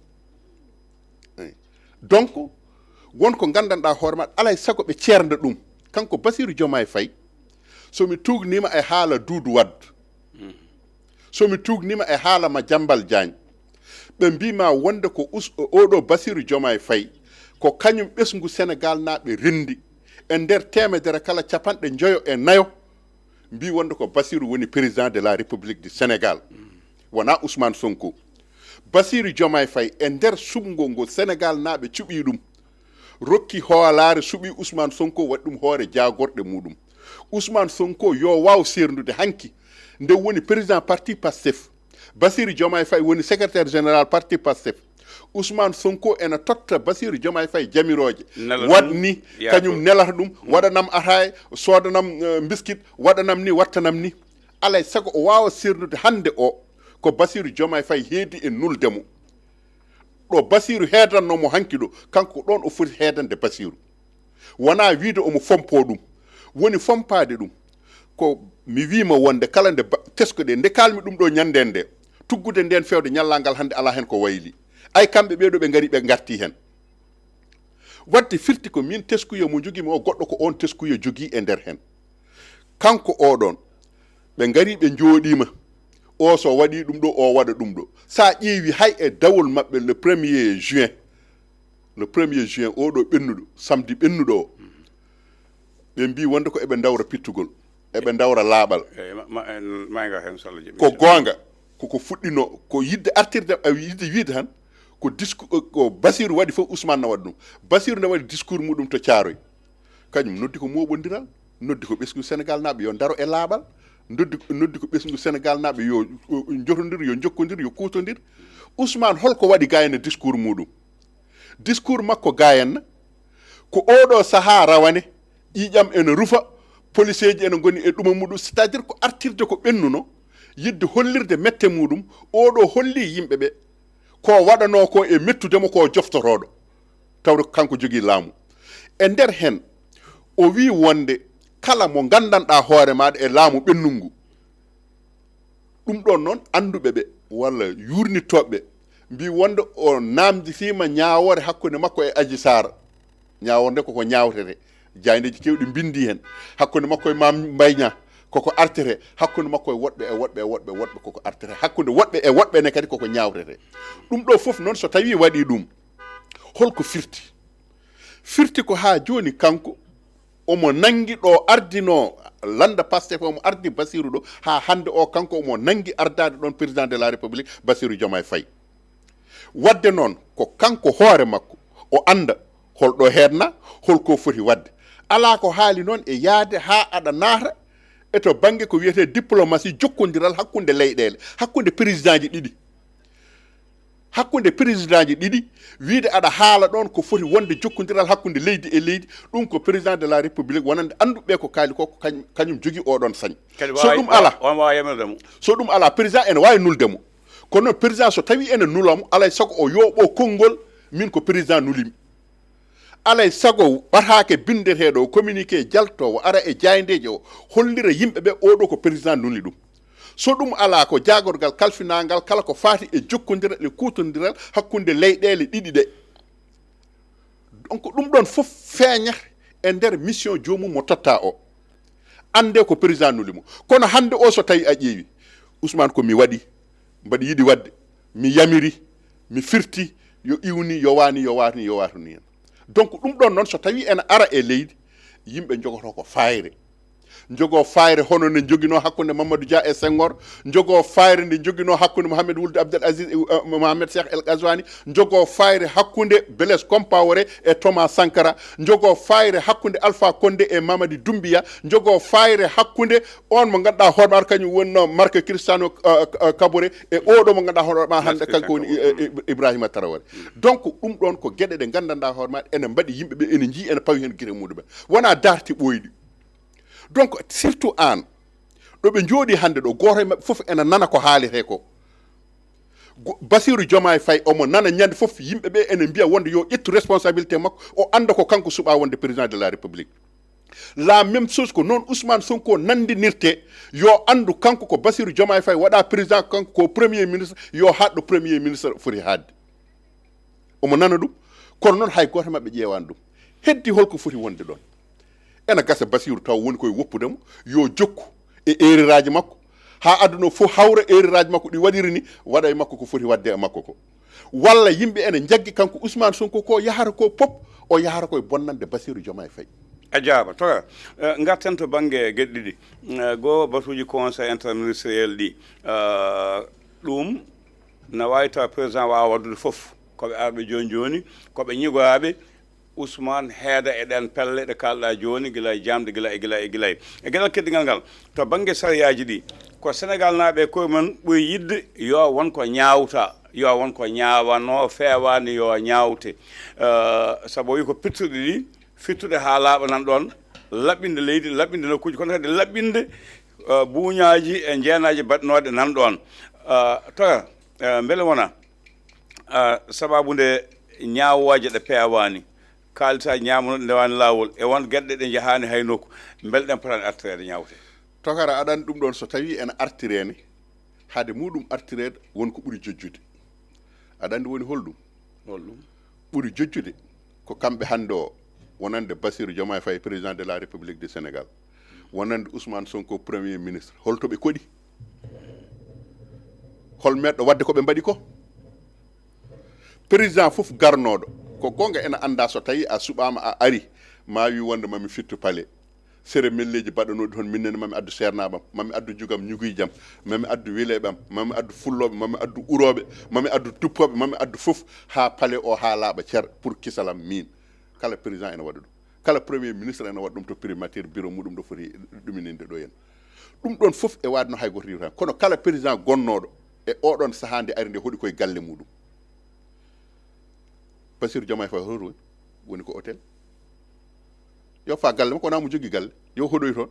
Eyi. Donc, won ko nganndanɗaa hoore maɗa, alay sago ɓe ceernda ɗum. Kanko Bassirou Diomaye Faye, so mi tuugniima e haala Doudou Wade, so mi tuugniima e haala Madiambal Diagne, ɓe mbiima wonde ko us-, oɗo Bassirou Diomaye Faye, ko kañum ɓesngu Sénégal naaɓe renndi. E nder teemedere kala, capanɗe njoyo e nayo mbi wonde ko Bassirou woni président de la République du Sénégal, wonaa Ousmane Sonko. Bassirou Diomaye Faye, e nder suɓngo ngo Sénégal naaɓe cuɓi ɗum, rokki hoolaare, suɓi Ousmane Sonko, waɗi ɗum hoore jaagorɗe muɗum. Ousmane Sonko yo waaw seerndude hanki nde woni président parti Pastef. Bassirou Diomaye Faye woni secrétaire général parti Pastef. Ousmane Sonko ena totta Bassirou Diomaye Faye jamirooje. Nela ɗum, waɗ ni, yaa kañum ko nelata ɗum, mm, waɗanam ataaya, soodanam, eh, mbiskit, waɗanam ni, wattanam ni. Alay sago o waawa seerndude hannde o ko Bassirou Diomaye Faye heedi e nulde mo. Ɗo Bassirou heedannoo mo hanki ɗo, kanko ɗoon o foti heedande Bassirou. Wonaa wiide omo fompoo ɗum. Woni fompaade ɗum ko Mi wiima wonde kala nde ba- tesko ɗe, nde kaalmi ɗum ɗo ñande nde, tuggude nden fewde ñallal ngal hannde alaa heen ko wayli. Ay kamɓe ɓee ɗo ɓe ngari, ɓe ngarti heen. Waɗde firti ko min teskuya mo njogii mi o, goɗɗo ko oon teskuya jogii e nder heen. Kanko oɗon, ɓe ngari ɓe njooɗiima. O so waɗi ɗum ɗo, o waɗa ɗum ɗo. So a ƴeewi hay e dawol maɓɓe le premier juin, le premier juin oɗo ɓennuɗo, samedi ɓennuɗo o, ɓe mbii wonde ko eɓe ndawra pittugol, eɓe ndawra laaɓal. Eyyi, ma, ma, en, ma en ngar heen, so Allah jaɓi, ko inchallah. Goonga, koko fuɗɗino, ko yidde artirde, a wi-, yidde wiide tan, ko discours, ko Basiru waɗi fof Ousmane na waɗa ɗum. Basiru na waɗi discours muɗum to Caaroy. Kañum noddi ko mooɓondiral, noddi ko ɓesngu Senegal naaɓe yo ndaro e laaɓal, noddi, noddi ko ɓesngu Senegal naaɓe yo, o, jotondir, yo jokkondir, yo kuutondir. Ousmane holko waɗi gayna discours muɗum? Discours makko gaayanna ko oɗo sahaa rawane, ƴiiƴam ene rufa, policeeji ene ngoni e ɗuma muɗum, c'est-à-dire ko artirde ko ɓennuno, yidde hollirde mette muɗum, oɗo holli yimɓe ɓe ko waɗanoo ko e mettude mo ko joftotooɗo, tawde ko kanko jogii laamu. E nder heen, o wii wonde kala mo nganndanɗaa hoore maaɗa e laamu ɓennungu, ɗum ɗoon noon, annduɓe ɓe walla yuurnitooɓe ɓe mbii wonde o naamnditiima ñaawoore hakkunde makko e Aji Saar. Ñaawoore nde koko ñaawtete. Jaayndeeji keewɗi mbinndii heen. Hakkunde makko e Maam Mbay Ñaa koko artete. Hakkunde makko e woɗɓe, e woɗɓe, e woɗɓe, woɗɓe koko artete. Hakkunde woɗɓe e woɗɓe ne kadi koko ñaawtete. Ɗum ɗo fof noon, so tawii waɗii ɗum, holko firti? Firti ko haa jooni kanko omo nanngi ɗo ardinoo lannda Pastef, omo ardi Basiru ɗo, haa hannde o kanko omo nanngi ardaade ɗoon président de la République Basiru Diomaye Faye. Waɗde noon, ko kanko hoore makko o annda holɗo heedna, holko foti waɗde. Alaa ko haali noon e yahde haa aɗa naata e to bannge ko wiyetee diplomatie, jokkondiral hakkunde leyɗeele, hakkunde présidentji ɗiɗi. Hakkunde présidentji ɗiɗi, wiide aɗa haala ɗoon ko foti wonde jokkondiral hakkunde leydi e leydi, ɗum ko président de la République, wonande annduɓe ko kaali ko, ko kañ-, kañum jogii oɗon sañ. Kadi so waawi, ɗum alaa, on waawa yamirde mo. So ɗum alaa, président ene waawi nulde mo. Kono noon, président so tawii ene nula mo, alay sago o yooɓo konngol, min ko président nulimi. Alay sago wataake binndeteeɗo o communiqué jaltoowo ara e jaayndeeje o hollira yimɓe ɓe oɗo ko président nuli ɗum. So ɗum alaa, ko jaagorgal kalfinaangal kala ko faati e jokkondiral e kuutondiral hakkunde leyɗeele ɗiɗi ɗe. Donc ɗum ɗoon fof feeñat e nder mission joomum mo totta o. Annde ko président nuli mo. Kono hannde o, so tawi a ƴeewi, Ousmane, ko mi waɗi, mbaɗi yiɗi waɗde, mi yamiri, mi firti, yo iwni, yo waani, yo waatni, yo waatni heen. Donc ɗum ɗoon noon, so tawi ene ara e leydi, yimɓe njogoto ko faayre. Njogoo faayre hono nde njoginoo hakkunde Mamadou Dia e Senghor, njogoo faayre nde njoginoo hakkunde Mohamed Wuld Abdel Aziz e, uh, Mohamed Cheikh El Ghazouani, njogoo faayre hakkunde Blaise Compaoré e Thomas Sankara, njogoo faayre hakkunde Alpha Condé e Mamadi Doumbouya, njogoo faayre hakkunde on mo ngannduɗaa hoore maa kañum wonnoo Marc Cristiano, uh, uh, Kaboré e oɗo mo ngannduɗaa hoore maa hannde kanko woni, uh, uh, Ibrahima Traoré. Donc ɗum ɗoon ko geɗe ɗe nganndanɗaa hoore maa ene mbaɗi yimɓe ɓe ene njii ene pawi heen gite muɗum en. Wonaa darti ɓooyɗi. Donc surtout aan, ɗo ɓe njooɗi hannde ɗo, gooto e maɓɓe fof ene nana ko haaletee ko. Go-, Basiru Jomaay Fay omo nana ñande fof yimɓe ɓe ene mbiya wonde yo ƴettu responsabilité makko, o annda ko kanko suɓaa wonde président de la République. La même chose ko noon Ousmane Sonko nanndinirte, yo anndu kanko ko Basiru Jomaay Fay waɗa président, kanko ko premier ministre, yo haɗɗo premier ministre foti haɗde. Omo nana ɗum, kono noon hay gooto maɓɓe ƴeewaani ɗum. Heddi holko foti wonde ɗoon? Ena gasa Basiru taw woni koye woppude mo, yo jokku e erreur aji makko, haa aduna o fof hawra erreur aji makko ɗi waɗiri ni, waɗa e makko ko foti waɗde e makko ko. Walla yimɓe ene njaggi kanko Ousmane Sonko ko yahata ko pop, o yahata koye bonnande Basiru Jomaay Fay. A jaaba, toga. Eh, ngarten to bannge geɗe ɗiɗi. Eh, goo batuuji conseil interministériel ɗi. Eh, ɗum na waawi taw président waawa waɗdude fof. Ko ɓe arɓe jooni jooni, ko ɓe ñigoyaaɓe Ousmane heeda e ɗeen pelle ɗe kaalɗaa jooni, gila e jaamde, gila e, gila e, gila e. E geɗal keddigal ngal, to bannge sariyaaji ɗi, ko Senegal naaɓe koye mum ɓuri yiɗde yo won ko ñaawta, yo won ko ñaawanoo, feewaani yo ñaawte. Eh, sabu o wi ko pittuɗe ɗi, fittude haa laaɓa nan ɗoon, laɓɓinde leydi, laɓɓinde nokkuuji, kono kadi laɓɓinde, eh, buuñaaji e njeenaaji baɗnooɗe nan ɗoon. Eh, to, eh, mbele wona, eh, sababu nde ñaawooje ɗe peewaani, kaalisaaji ñaamanooɗi ndewaani laawol, e won geɗe ɗe njahaani hay nokku, mbele ɗen potaani artireede ñaawte? Tokara, aɗa anndi ɗum ɗoon so tawii ene artireene, hade muɗum artireede won ko ɓuri jojjude. Aɗa anndi woni holɗum? Holɗum? Ɓuri jojjude ko kamɓe hannde o, wonande Bassirou Diomaye Faye, président de la République du Sénégal, wonande Ousmane Sonko, premier ministre, holto ɓe koɗi? Hol meeɗɗo waɗde ko ɓe mbaɗi ko? Président fof garnooɗo, ko goonga, ene anndaa, so tawii a suɓaama, a ari, ma wi wonde mami fittu palais. Sere melleeji baɗanooɗi toon, min nene mami addu seernaaɓe am, mami addu jugam ñugiijam, mami addu wileeɓe am, mami addu fullooɓe, mami addu urooɓe, mami addu tuppooɓe, mami addu fof haa palais o haa laaɓa cer pour kisalam miin. Kala président ene waɗa ɗum. Kala premier ministre ene waɗa ɗum to primature bureau muɗum ɗo foti ɗumininde ɗo en. Ɗum ɗoon fof e waade no hay gooto riiwata. Kono kala président gonnooɗo e oɗoon sahaa nde ari nde hoɗi koye galle muɗum. Bassirou Diomaye Faye hoto woni? Woni ko hôtel. Yo faa galle makko, wonaa mo jogii galle. Yo hoɗoy toon.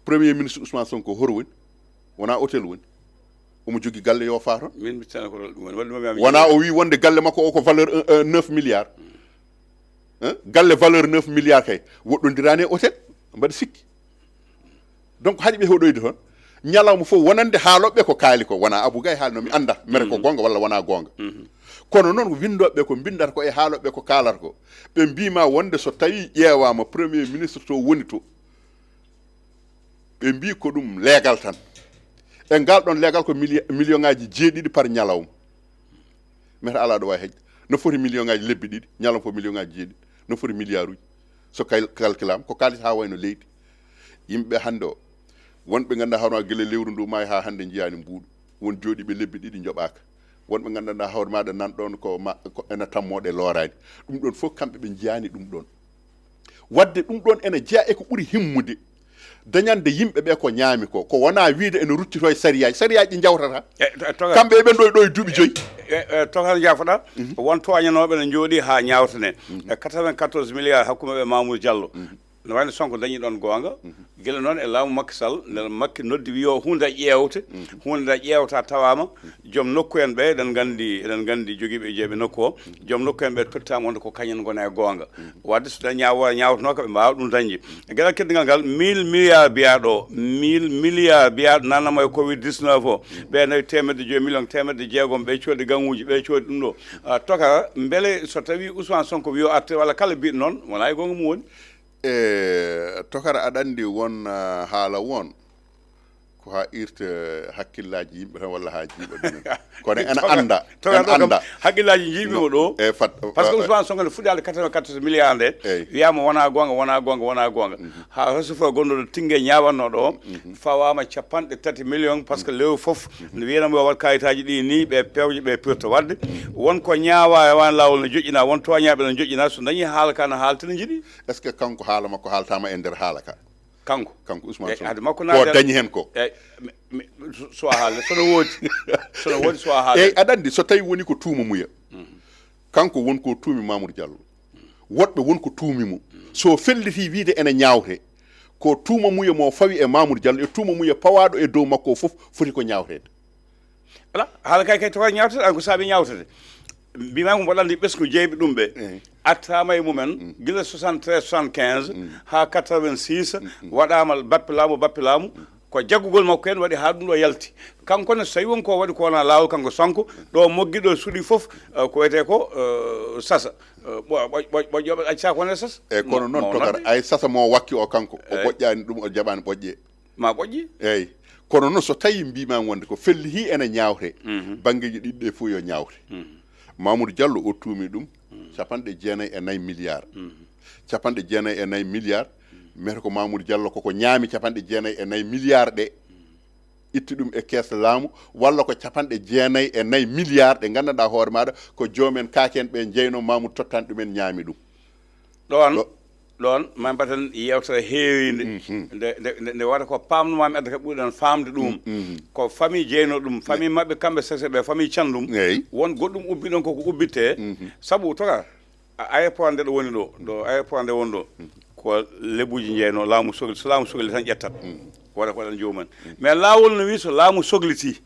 Premier ministre Ousmane Sonko hoto woni? Wonaa hôtel woni? Omo jogii galle yo faa toon. Min mi tana ko ɗum woni. Wadde mami Wonaa o wi wonde galle makko o ko valeur un, un, neuf milliards. Hein? Galle valeur neuf milliards kay. Woɗɗondiraani e hôtel. Mbaɗa sikki. Donc haɗi ɓe hoɗoyde toon. Ñalawma fof wonande haaloɓe ko kaali ko. Wonaa Abou Gaye haali no mi annda. Mere ko goonga walla wonaa goonga. Kono noon windooɓe ko mbindata ko e haaloɓe ko kaalata ko. Ɓe mbiima wonde so tawii ƴeewaama premier ministre to woni to. Ɓe mbii ko ɗum leegal tan. E ngal ɗoon leegal ko mili-, million ŋaaji jeeɗiɗi par ñalawma. Meta alaa ɗo waawi heƴde. No foti million ŋaaji lebbi ɗiɗi, ñalawma fof million ŋaaji jeeɗiɗi. No foti milliard uji. So kal-, calculaama, ko kaalis haa wayno leydi. Yimɓe hannde o, wonɓe ngannduɗaa hono gila lewru ndu maayi haa hannde njiyaani mbuuɗu. Won jooɗiiɓe lebbi ɗiɗi njoɓaaka. Wonɓe ngannduɗaa hoore maaɗa nan ɗoon ko ma-, ko ena tammoo ɗe looraani. Ɗum ɗoon fof kamɓe ɓe njiyaani ɗum ɗoon. Wadde ɗum ɗoon ene jeyaa e ko ɓuri himmude. Dañande yimɓe ɓe ko ñaami ko, ko wonaa wiide ene ruttitoo e sariyaaji. Sariyaaji ɗi njawtata. E, to, to, kamɓe eɓe ɗo, ɗo e duuɓi joyi. E, e, to kan jaafoɗa, won tooñanooɓe ne njooɗii haa ñaawtane. E quatre-vingt-quatorze milliards hakkunde ɓe Mamour Diallo. No wayno Sonko dañi ɗoon goonga. Gila noon e laamu Macky Sall, nde Macky noddi wi o huunde ƴeewte, huunde nde ƴeewta tawaama, joom nokku en ɓe, eɗen nganndi, eɗen nganndi jogiiɓe e jeeɓe nokku o, joom nokku en ɓe tottaama wonde ko kañum en ngona e goonga. Wadde so tawi ñaawo-, ñaawtonooka ɓe mbaawa ɗum dañde. E geɗal keddigal ngal, mille milliards mbiyaaɗo o, mille milliards mbiyaaɗo nanama e covid dix-neuf o, ɓe nawi teemedde joyi million, teemedde jeegom, ɓe coodi gaŋuuji, ɓe coodi ɗum ɗo. Ah, toka, mbele so tawi Ousmane Sonko wi o artir walla kala biɗ noon, wonaa e goonga mum woni? E, tokara, aɗa anndi won, ah, haala won ko haa irta hakkillaaji yimɓe tan walla haa jiiɓa ɗumen. Kono ena annda, ena annda. Hakkillaaji jiiɓi mo ɗo. E, fat-, par ce que, eh, Ousmane Sonko ne fuɗɗi haalde quatre-vingt-quatorze milliards nde, eyi, wiyaama wonaa goonga, wonaa goonga, wonaa goonga. Haa Hosufa gonɗo ɗo Tinge ñaawatnoo ɗo, fawaama capanɗe tati million, par ce que lewru fof, ne wiyanoo mo yo waɗ kayitaaji ɗi ni, ɓe pewje, ɓe pirta. Wadde won ko ñaawaa e waan laawol no joƴƴinaa, won tooñaaɓe no joƴƴinaa, so dañii haala ka no haalta no njiɗi. Est-ce que kanko haala makko haaltaama e nder haala ka? Kanko. Kanko Ousmane Sonko. Hade makko ko naatde dañi heen ko. Eyi, mi, mi, so, so a haalde, sono woodi. Sono woodi, so a haalde. Eyi, aɗa anndi, so tawi woni ko tuuma muya. Kanko won ko tuumi Mamour Diallo. Woɗɓe won ko tuumi mo. So felliti wiide ene ñaawte, ko tuuma muya mo fawi e Mamour Diallo, e tuuma muya pawaaɗo e dow makko o fof foti ko ñaawteede. Ala, haala kay, kay toka ñaawtata, an ko saabi ñaawtata. Mbimaa ko mboɗo anndi ɓesngu jeeyɓe ɗum ɓe. Eyi. Artaama e mumen, gila soixante-treize, soixante-quinze, haa quatre-vingt-six, waɗaama bappe laamu, bappe laamu. Ko jaggugol makko heen waɗi haa ɗum ɗo yalti. Kanko ne, so tawi won ko waɗi ko wonaa laawol, kanko Sonko, ɗo moggi ɗo suuɗi fof, eh, ko wiyetee ko, eh, sasa. Eh, ɓo-, ɓo-, ɓo-, ɓoƴƴooɓe accaa ko wonde sasa. Eyi, kono noon, tokara, ay sasa mo wakki o kanko, o ɓoƴƴaani ɗum, o jaɓaani ɓoƴƴe. Ma ɓoƴƴi? Eyi. Kono noon, so tawi mbiimaama wonde ko felliti ene ñaawte, banngeeji ɗiɗi ɗe fof yo ñaawte. Mamoudou Diallo, o tuumi ɗum, capanɗe jeenayi e nayi milliards. Capanɗe jeenayi e nayi milliards, mete ko Mamoudou Diallo koko ñaami capanɗe jeenayi e nayi milliards ɗe, itti ɗum e kees laamu, walla ko capanɗe jeenayi e nayi milliards ɗe nganndanɗaa hoore maaɗa ko joom en kaake en ɓe njeynoo Mamoudou, tottaani ɗumen, ñaami ɗum. Ɗoon, ɗo- ɗoon, ma mbaɗen yeewtere heewiinde. Nde, nde, nde, nde wata ko paamnumaami adda ka ɓurɗen faamde ɗum. Ko famille jeynoo ɗum, famille maɓɓe kamɓe sese ɓe, famille Thiandoum. Eyi. Won goɗɗum ubbi ɗoon koko ubbittee. Sabu toka, a-, aéroport nde ɗo woni ɗo, ɗo aéroport nde woni ɗo, ko lebuuji njeynoo, laamu sogli, so laamu sogli tan ƴettat. Wata ko waɗan joomum en. Mais laawol no wii so laamu soglitii,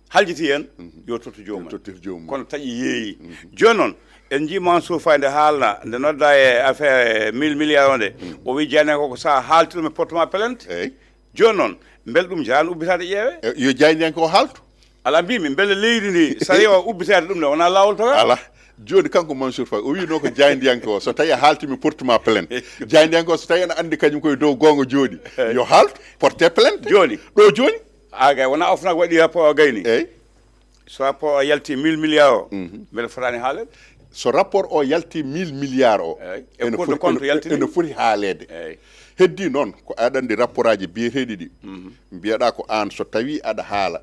haljitii en, yo tottu joomum en. Yo tottu joomum en. Kono taƴi yeeyi. Jooni noon, en njii Mansour Faye nde haalna, nde nodda e affaire mille milliards o nde, o wii jeenayi ko, ko sa haalti ɗum e porte ma plainte. Eyi. Jooni noon, mbele ɗum jaani ubbitaade ƴeewe? E, yo jaayndiyanke o haaltu. Alaa, mbiimi mbele leydi ndi sariya o ubbitaade ɗum ne wonaa laawol toga? Alaa. Jooni kanko Mansour Faye o wiinoo ko jaayndiyanke o, so tawii a haaltii mi portu maa plainte. Jaayndiyanke o so tawii ene anndi kañum koye dow goonga jooɗii, yo haaltu, porte plainte. Jooni ɗo jooni. Aa, gay wonaa OFNAC waɗi rapport o gayni. Eeyi. So rapport o yalti mille milliards o, mbele fotaani haaleede? So rapport o yalti mille milliards o, ene foti haaleede. Heddii noon ko aɗa anndi rapport aji biyeteeɗi ɗi, mbiyaɗaa ko aan so tawii aɗa haala,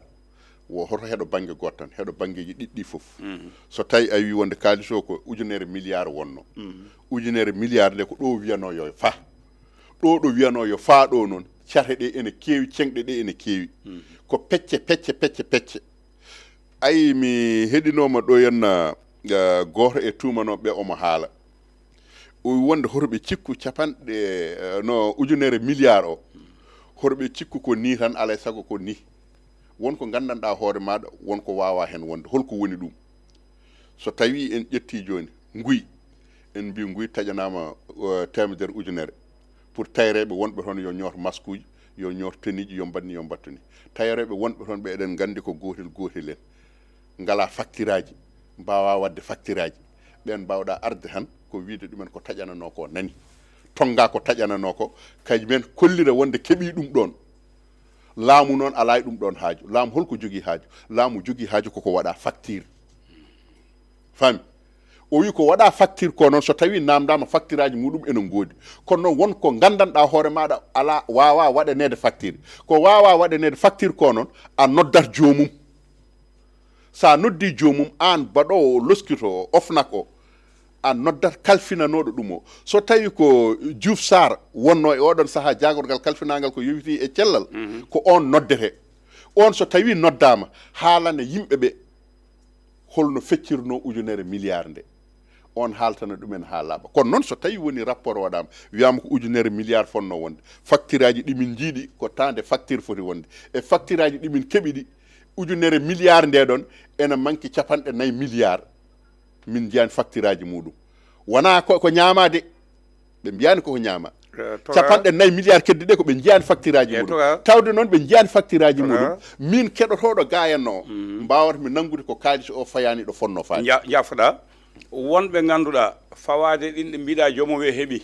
wo hoto heɗo bannge gooto tan, heɗo banngeeji ɗiɗi ɗi fof. So tawii a wii wonde kaalis o ko ujunere milliards wonnoo, ujunere milliards nde ko ɗo wiyanoo yo faa, ɗo ɗo wiyanoo yo faa ɗo noon, cate ɗe ene keewi, ceŋɗe ɗe ene keewi, ko pecce pecce pecce pecce. Ayi, mi heɗinooma ɗo henna, gooto e tuumanooɓe ɓe omo haala, o wi wonde hoto ɓe cikku capanɗe, no ujunere milliards o, hoto ɓe cikku ko nii tan, alaa e sago ko nii. Won ko nganndanɗaa hoore maaɗa, won ko waawaa heen wonde. Hol ko woni ɗum? So tawii en ƴettii jooni nguy, en mbii nguy taƴanaama teemedere ujunere, pour tayreeɓe wonɓe toon yo ñoot maskuuji, yo ñoot teniiji, yo mbaɗ nii, yo mbaɗtu nii. Tayreeɓe wonɓe toon ɓe eɗen nganndi ko gootel gootel en, ngalaa faktiraaji, mbaawaa waɗde faktiraaji. Ɓeen mbaawɗaa arde tan ko wiyde ɗumen ko taƴananoo ko nani, tonngaa ko taƴananoo ko, kañum en kollira wonde keɓii ɗum ɗoon. Laamu noon alaa e ɗum ɗoon haaju. Laamu hol ko jogii haaju? Laamu jogii haaju koko waɗaa facture. Faami? O wi ko waɗaa facture ko noon so tawii naamndaama facture aji muɗum ene ngoodi. Kono noon won ko nganndanɗaa hoore maaɗa alaa, waawaa waɗaneede facture. Ko waawaa waɗaneede facture ko noon a noddat joomum. So a noddii joomum aan baɗoowo o loskito o OFNAC o, a noddat kalfinanooɗo ɗum o. So tawii ko Diouf Sarr wonnoo e ooɗoon sahaa jaagorgal kalfinaangal ko yowitii e cellal, ko oon noddetee. Oon so tawii noddaama haalana yimɓe ɓe holno feccirnoo ujunere milliard nde, oon haaltana ɗumen haa laaɓa. Kono noon so tawii woni rapport waɗaama, wiyaama ko ujunere milliard fotnoo wonde, facture aji ɗi min njiyɗi ko tant de facture foti wonde, e facture aji ɗi min keɓi ɗi, ujunere milliard nde ɗoon ene manki capanɗe nayi milliard, min njiyaani facture aji muɗum. Wonaa ko, ko ñaamaade, ɓe mbiyaani koko ñaama. Capanɗe nayi milliard keddi ɗe ko ɓe njiyaani facture aji muɗum. Tawde noon ɓe njiyaani facture aji muɗum, min keɗotooɗo gaayanno o, mbaawata mi nanngude ko kaalis o fayaani ɗo fotnoo faade. Nja- jaafoɗaa wonɓe ngannduɗaa fawaade ɗin ɗe mbiɗa joomum e heɓi.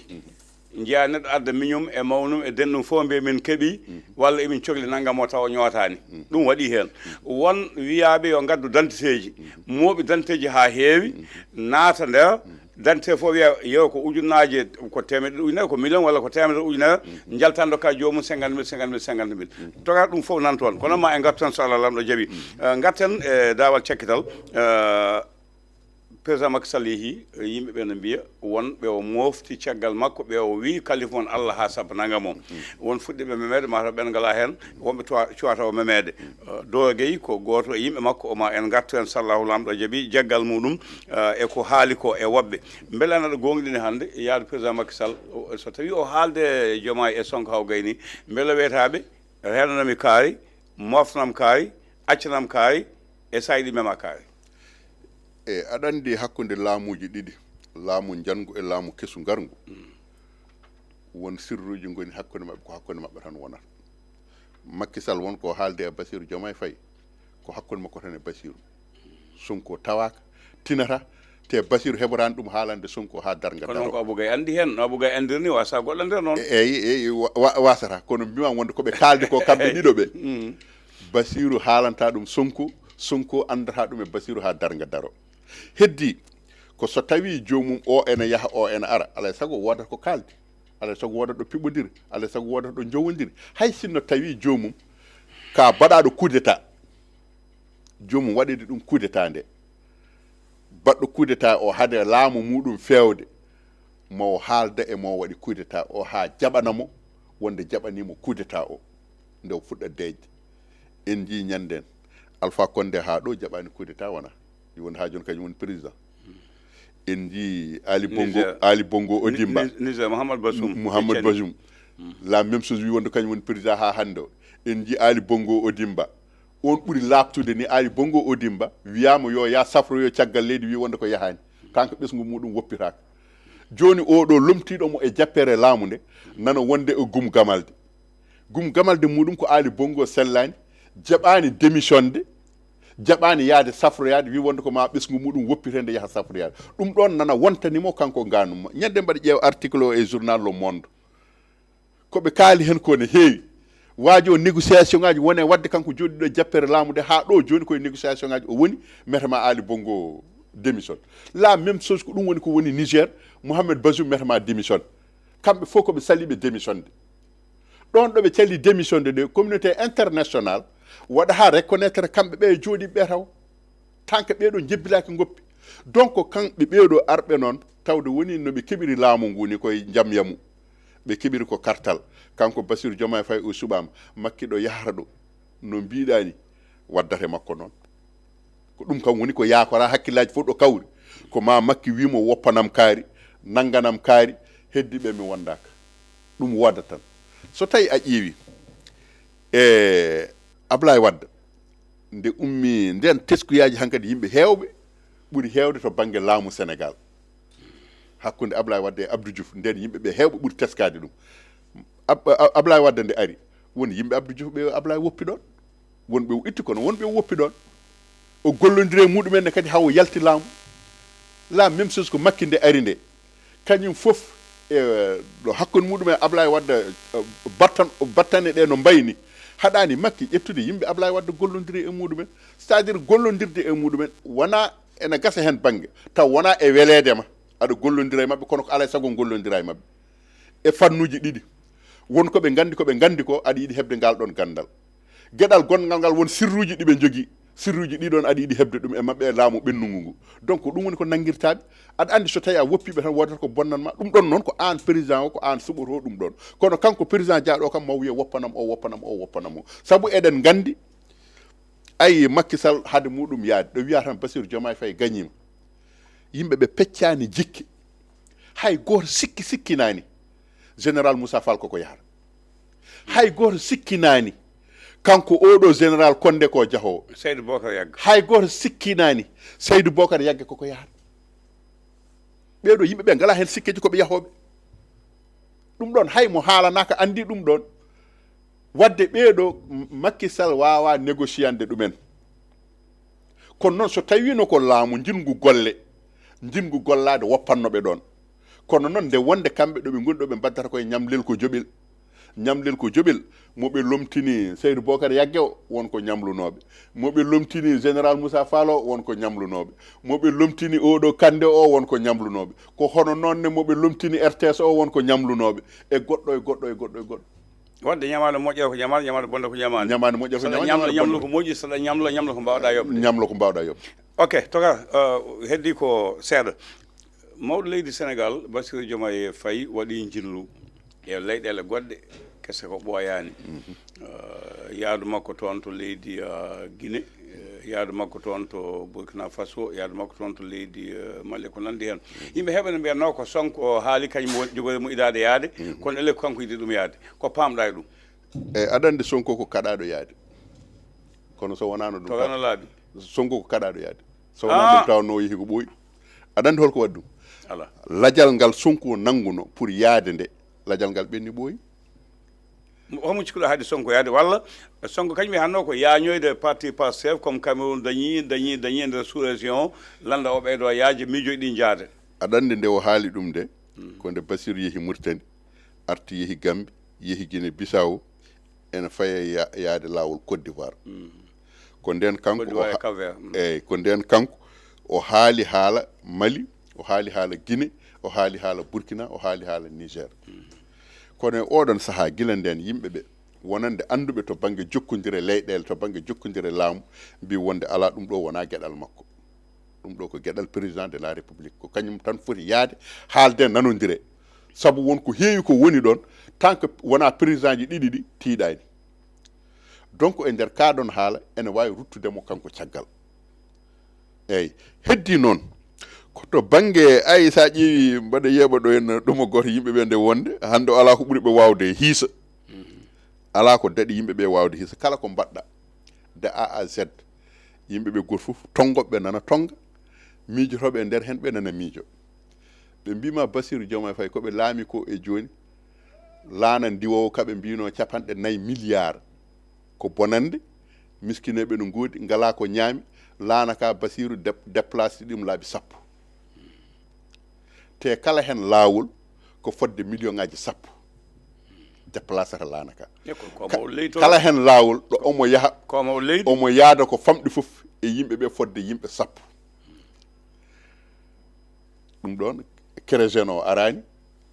Njiyaa neɗɗo adda miñum e mawnum e denɗum fof mbiya min keɓi, walla emin cokli nanngam o tawa ñootaani. Ɗum waɗi heen. Won wiyaaɓe yo ngaddu danteteeji, mooɓi danteteeji haa heewi, naata nder dante fof wiya yeewa ko ujunnaaje, ko teemedde ujunere, ko million walla ko teemedde ujunere, njalta ndokka joomum cinquante mille, cinquante mille, cinquante mille. Toga ɗum fof nan toon, kono ma en ngartu tan so Allah lamɗo jaɓi. Eh, ngarten e daawal cakkital. Eh, président Macky Sall yehi, yimɓe ɓe no mbiya won ɓe o mofti caggal makko, ɓe o wi kalifa mon Allah haa sabba nanga mo. Won fuɗɗiiɓe memeede mataw ɓen ngala heen, wonɓe cuwa- cuwata o memeede. Eh, Doro Gueye ko gooto e yimɓe makko, o ma en ngartu heen so Allahu lamɗo jaɓi jaggal muɗum. Eh, e ko haali ko e woɓɓe. Mbele ana ɗo goongɗini hannde yaade président Macky Sall, o- so tawi o haalde Diomaye e Sonko haw gayni, mbele wiyataaɓe reenanami kaari, moftanam kaari, accanam kaari, e sayɗi mema kaari? E aɗa anndi hakkunde laamuuji ɗiɗi, laamu njanngu e laamu kesu ngarngu, won sirruuji ngoni hakkunde maɓɓe, ko hakkunde maɓɓe tan wonata. Macky Sall won ko haalde e Bassirou Diomaye Faye, ko hakkunde makko tan e Bassirou. Sonko tawaaka, tinata, te Bassirou heɓoraani ɗum haalande Sonko haa darnga daro. Kono ko Abou Gaye anndi heen, no Abou Gaye anndirni, wasa goɗɗo nder noon. Eeyi, eeyi, wasata, kono mbimaa wonde ko ɓe kaaldi ko kamɓe ɗiɗo ɓe. Bassirou haalanta ɗum Sonko, Sonko anndata ɗum e Bassirou haa darnga daro. Heddii ko so tawii joomum o ene yaha, o ene ara, alaa e sago woodat ko kaaldi, alaa e sago woodat ɗo piɓodiri, alaa e sago woodat ɗo njowondiri. Hay sinno tawii joomum ka baɗaaɗo coup d'état, joomum waɗede ɗum coup d'état nde, baɗɗo coup d'état o hade laamu muɗum feewde, mo o haalda e mo waɗi coup d'état o haa jaɓana mo wonde jaɓanii mo coup d'état o, nde o fuɗɗa deeƴde. En njii ñanndeen Alpha Condé haa ɗo jaɓaani coup d'état wonaa, woni haa jooni kañum woni président. En njii Ali Bongo, Ali Bongo Odimba, Niger, Mohamed Bazoum, Mohamed Bazoum, la même chose, wi wonde kañum woni président haa hannde o. En njii Ali Bongo Odimba, on ɓuri laaɓtude ni. Ali Bongo Odimba wiyaama yo yah safroyo caggal leydi, wi wonde ko yahaani, kanko ɓesngu muɗum woppitaaka. Jooni oɗo lomtiiɗo mo e jappeere laamu nde, nana wonde e gum gamaldi. Gum gamalde muɗum ko Aali Bonngo sellaani, jaɓaani démissionde, jaɓaani yahde safroyaade, wi wonde ko ma ɓesngu muɗum woppitee nde yaha safroyaade. Ɗum ɗoon nana wontani mo kanko ngaanum mo. Ñande mbaɗa ƴeewa article o e journal Le Monde. Ko ɓe kaali heen ko ne heewi. Waajo o négociation ngaji wone waɗde kanko jooɗiɗo e jappere laamu nde haa ɗo jooni koye négociation ngaji o woni, metema Aali Bonngo démission. La même chose ko ɗum woni ko woni Niger, Mohamed Bazoum metema démission. Kamɓe fof ko ɓe saliɓe démission de. Ɗon ɗo ɓe cali démission de, de communauté international waɗa haa reconnaître kamɓe ɓe jooɗiɓe ɓe taw. Tan ko ɓeeɗo jebbilaaki ngoppi. Donc, kamɓe ɓeeɗo arɓe noon, tawde woni no ɓe keɓiri laamu ngu ni koye njamyamu. Ɓe keɓiri ko kartal. Kanko Bassirou Diomaye Faye o suɓaama. Makki ɗo yahata ɗo. No mbiɗa ni, waddata e makko noon. Ko ɗum kam woni ko yaakora hakkillaaji fof ɗo kawri. Ko ma Makki wimo woppanam kaari, nannganam kaari, heddi ɓe mi wondaaka. Ɗum woodat tan. So tawi a ƴeewi, e Ablaye Wade, nde ummi ndeen teskuyaaji hankadi yimɓe heewɓe ɓuri heewde to bannge laamu Senegaal. Hakkunde Ablaye Wade e Abdou Diouf, ndeen yimɓe ɓe heewɓe ɓuri teskaade ɗum. Ab-, Ab-, Ablaye Wade nde ari, woni yimɓe Abdou Diouf ɓe Ablaye woppi ɗoon. Won ɓe o itti kono won ɓe o woppi ɗoon. O gollondiri e muɗumen ne kadi haa o yalti laamu. La même chose ko Makki nde ari nde. Kañum fof e ɗo hakkunde muɗum e Ablaye Wade, eh, battan-, battane ɗe no mbayni. Haɗaani Makki ƴettude yimɓe Ablaye Wade gollondiri e muɗumen. C'est-à-dire gollondirde e muɗumen wona ene gasa heen bannge. Taw wona e weleede ma. Aɗa gollondira e maɓɓe kono ko alaa e sago gollondira e maɓɓe. E fannuuji ɗiɗi. Won ko ɓe nganndi, ko ɓe nganndi ko aɗa yiɗi heɓde ngal ɗoon ganndal. Geɗal gonngal ngal won sirruuji ɗi ɓe njogii. Sirruuji ɗi ɗoon aɗa yiɗi heɓde ɗum e maɓɓe e laamu ɓennungu ngu. Donc ko ɗum woni ko nanngirtaaɓe. Aɗa anndi so tawi a woppiiɓe tan woodata ko bonnan ma. Ɗum ɗoon noon ko aan président o, ko aan suɓotoo ɗum ɗoon. Kono kanko président jaaɗo kam ma wiye woppanam o, woppanam o, woppanam o. Sabu eɗen nganndi, ayi Makki Sall hade muɗum yaade. Ɗo wiya tan Bassirou Diomaye Faye gañiima. Yimɓe ɓe peccaani jikke. Hay gooto sikki sikkinaani Général Moussa Fall koko yahata. Hay gooto sikkinaani kanko oɗo Général Kondé ko jahoowo. Seydou Bokar Yagga. Hay gooto sikkinaani Seydou Bokar Yagga koko yahata. Ɓeeɗo yimɓe ɓe ngalaa heen sikkeeji ko ɓe yahooɓe. Ɗum ɗoon hay mo haalanaaka anndi ɗum ɗoon. Waɗde ɓeeɗo M-, Makki Sall waawaa négociande ɗumen. Kono noon so tawiino ko laamu njinngu golle, njinngu gollaade woppanno ɓe ɗoon. Kono noon nde wonde kamɓe ɗo ɓe ngoni ɗo ɓe mbaddata koye ñamlel ko joɓel. Ñamlel ko joɓel, mo ɓe lomtini Seydou Bokar Yagge o, won ko ñamlunooɓe. Mo ɓe lomtini Général Moussa Fall o, won ko ñamlunooɓe. Mo ɓe lomtini oɗo Kande o, won ko ñamlunooɓe. Ko hono noon ne mo ɓe lomtini R T S o, won ko ñamlunooɓe. E goɗɗo, e goɗɗo, e goɗɗo, e goɗɗo. Wonde ñamaande moƴƴere ko ñamaande, ñamaande bonde ko ñamaande. Ñamaande moƴƴere ko saɗa ñamaande, ñamla, ñamaande ñamlo bonde ko moƴƴi, saɗa ñamla, ñamla ko mbaawɗa yoɓde. Ñamlo ko mbaawɗa yoɓde. Ok, toka, uh, heddi ko seeɗa. Mawɗo leydi Senegaal, Bassirou Diomaye Faye waɗi njillu e leyɗeele goɗɗe, kese ko ɓooyaani. Mhm. Uh, yaadu makko toon to leydi, uh, Guinée, uh, yaadu makko toon to Burkina Faso, yaadu makko toon to leydi, uh, Mali, ko nanndi heen. Mhm. Yimɓe heɓe no mbiyatnoo ko Sonko o haali kañum woni jogori mo idaade yaade, mhm, kono ele ko kanko yiɗi ɗum yaade. Ko paamɗa e ɗum? E, aɗa anndi Sonko ko kaɗaaɗo yaade. Kono so wonaano ɗum to taw-, wano laabi. Sonko ko kaɗaaɗo yaade. So wonaano ɗum taw no o yehi ko ɓooyi. Aɗa anndi holko waɗi ɗum? Alaa. Lajal ngal Sonko nannguno pour yaade nde, lajal ngal ɓenni ɓooyi. Mo-, homo cikkuɗo haade Sonko yaade? Walla Sonko kañum e hanno ko yaañoyde parti Pastef comme Cameroun dañi, dañi, dañi e nder sous-région o, lannda o ɓeydo yaaje, miijoji ɗi njaade. Aɗa anndi nde o haali ɗum nde, hmm, ko nde Bassirou yehi Mauritanie, arti yehi Gambie, yehi Guinée Bissau, ene faye ya-, yaade laawol Côte d'Ivoire. Mm. Ko ndeen kanko Côte d'Ivoire o ha-, e Cap-Vert. Mm. Eey, ko ndeen kanko o haali haala Mali, o haali haala Guinée, o haali haala Burkina, o haali haala Niger. Mm. Kono e oɗon sahaa, gila ndeen, yimɓe ɓe wonande annduɓe to bannge jokkondire leyɗeele, to bannge jokkondire laamu, mbi wonde alaa, ɗum ɗo wonaa geɗal makko. Ɗum ɗo ko geɗal président de la République. Ko kañum tan foti yahde, haalde, nanondire. Sabu won ko heewi ko woni ɗoon, tant que wonaa président ji ɗiɗi ɗi tiiɗaani. Donc, e nder kaa ɗoon haala, ene waawi ruttude mo kanko caggal. Eey, heddi noon, ko to bannge, ay, so a ƴeewi, mbaɗa yeeɓa ɗo en ɗumo gooto yimɓe ɓe nde wonde, hannde o alaa ko ɓuri ɓe waawde e hiisa. Alaa ko daɗi yimɓe ɓe waawde hiisa. Kala ko mbaɗɗa, de A à Z, yimɓe ɓe gooto fof, tonngoɓe ɓe nana tonnga, miijotooɓe e nder heen ɓe nana miijo. Ɓe mbiima Bassirou Diomaye Faye ko ɓe laami ko e jooni, Laana ndiwoowo ka ɓe mbiyno capanɗe nayi miliyaar, ko bonannde, miskineeɓe no ngoodi, ngalaa ko ñaami, laana ka Basiiru dep-, déplacé ɗum laabi sappo. Te kala heen laawol ko fodde miliyoŋaaji sappo déplacata laana ka. E ko, ko Ka-, mo leydi to. Kala heen laawol ɗo omo yaha, Ko mo leydi. Omo yaada ko famɗi fof e yimɓe ɓe fodde yimɓe sappo. Ɗum ɗoon, kérosène o araani,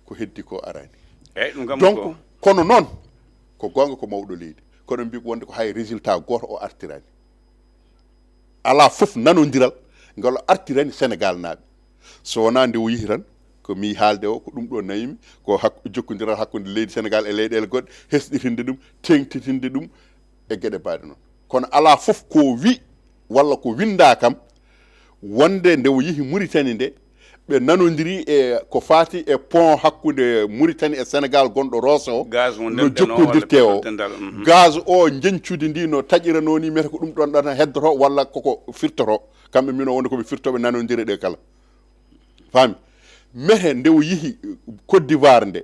ko heddi ko araani. Eyyi, ɗum kam Donc, ko kono noon, ko goonga ko mawɗo leydi. Kono mbi ko wonde ko hay résultat gooto o artiraani. Alaa fof nanondiral ngal o artirani Sénégal naaɓe. So wonaa nde o yihi tan, ko mi haalde o, ko ɗum ɗo nawimi, ko hak-, jokkondiral hakkunde leydi Sénégal e leyɗeele goɗɗe, hesɗitinde ɗum, teeŋtitinde ɗum e geɗe mbaɗe noon. Kono alaa fof ko wi walla ko winnda kam, wonde nde o yihi Mauritanie nde, ɓe nanondiri e ko faati e pont hakkunde Mauritanie e Sénégal gonɗo Rosso o, Gaz mo no ndemɗen o, walla jokkondirte o. Petrol dental, mhm. Gaz o, njeñcudi ndi no taƴiranoo ni, mete ko ɗum ɗon ɗon heddoto walla koko firtoto. Kamɓe mbino wonde ko ɓe firtoɓe nanondire ɗe kala. Faami? Mete nde o yihi Côte d'Ivoire nde,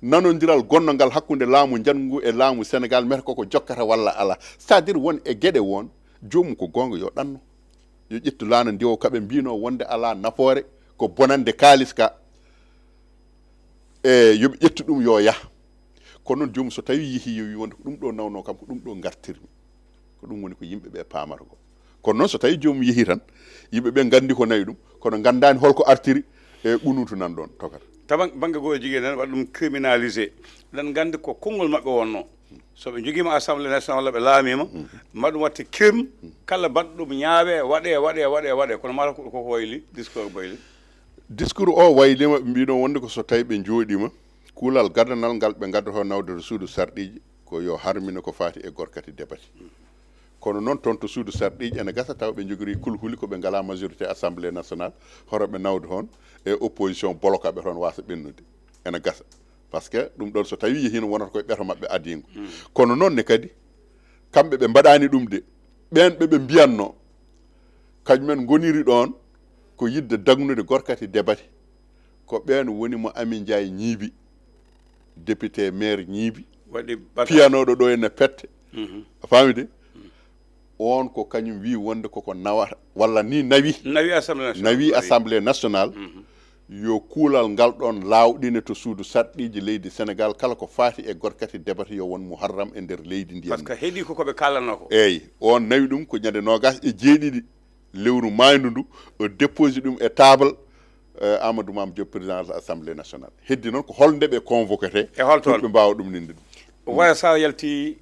nanondiral gonnongal hakkunde laamu njanngu e laamu Sénégal, mete koko jokkata walla ala. C'est-à-dire won e geɗe won, joomum ko goonga yo ɗanno. Yo ƴettu laana ndiwo kaɓe mbino wonde ala nafoore, ko bonande kaalis ka. E yo ɓe ƴettu ɗum yo yah. Kono noon joomum so tawi yehi yo wi wonde ko ɗum ɗo nawno kam, ko ɗum ɗo ngartirmi. Ko ɗum woni ko yimɓe ɓe paamata ko. Kono noon so tawi joomum yehi tan, yimɓe ɓe nganndi ko nawi ɗum, kono nganndaani holko artiri e qunuutu nan ɗoon tokata. Taban bannge goo jigéen en waɗa ɗum criminalisé. Eɗen nganndi ko konngol maɓɓe wonno. So ɓe njogiima Assemblée nationale walla ɓe laamiima, ma ɗum waɗte crime, kala baɗɗo ɗum ñaawe, waɗe, waɗe, waɗe, waɗe. Kono mata ko, ko, ko wayli, discours ko wayli. Discours o waylima, ɓe mbino wonde ko so tawi ɓe jooɗima, kuulal gadanal ngal ɓe gaddoto nawde to suudu sarɗiiji, ko yo harmine ko faati e gorkati debati. Kono noon toon to suudu sarɗiiji ene gasa tawa ɓe jogiri kulhuli ko ɓe ngala majorité Assemblée nationale, hoto ɓe nawde toon e opposition boloka ɓe toon wasa ɓennude. Ene gasa. Parce que ɗum ɗon so tawi yehino wonata koye ɓeto maɓɓe adingo. Kono noon ne kadi, kamɓe ɓe mbaɗani ɗum de, ɓen ɓe ɓe mbiyanno, kañumen ngoniri ɗon ko yidde dagnude gorkati debati. Ko ɓen woni mo Amin Njaay ñiibi, député maire ñiibi, Waɗi bata- piyanoɗo ɗo ene pette. A faami de? On ko kañum wi wonde koko nawata, walla ni nawi. Nawi Assemblée nationale. Nawi Assemblée nationale. Yo kuulal ngal ɗon laawɗine to suudu sarɗiiji leydi Sénégal, kala ko faati e gorkati debata yo won muharram e nder leydi ndi. Parce que heɗi ko ko ɓe kaalanno ko. Eey, on nawi ɗum ko ñande noogas e jeeɗiɗi lewru maayndu ndu, o déposi ɗum e table, eh, Amadou Mame Diop, président de l'Assemblée nationale. Heddi noon ko holnde ɓe convoquete. E hol toon? Ɓe mbaawa ɗum ninde ɗum. Waya Sall yalti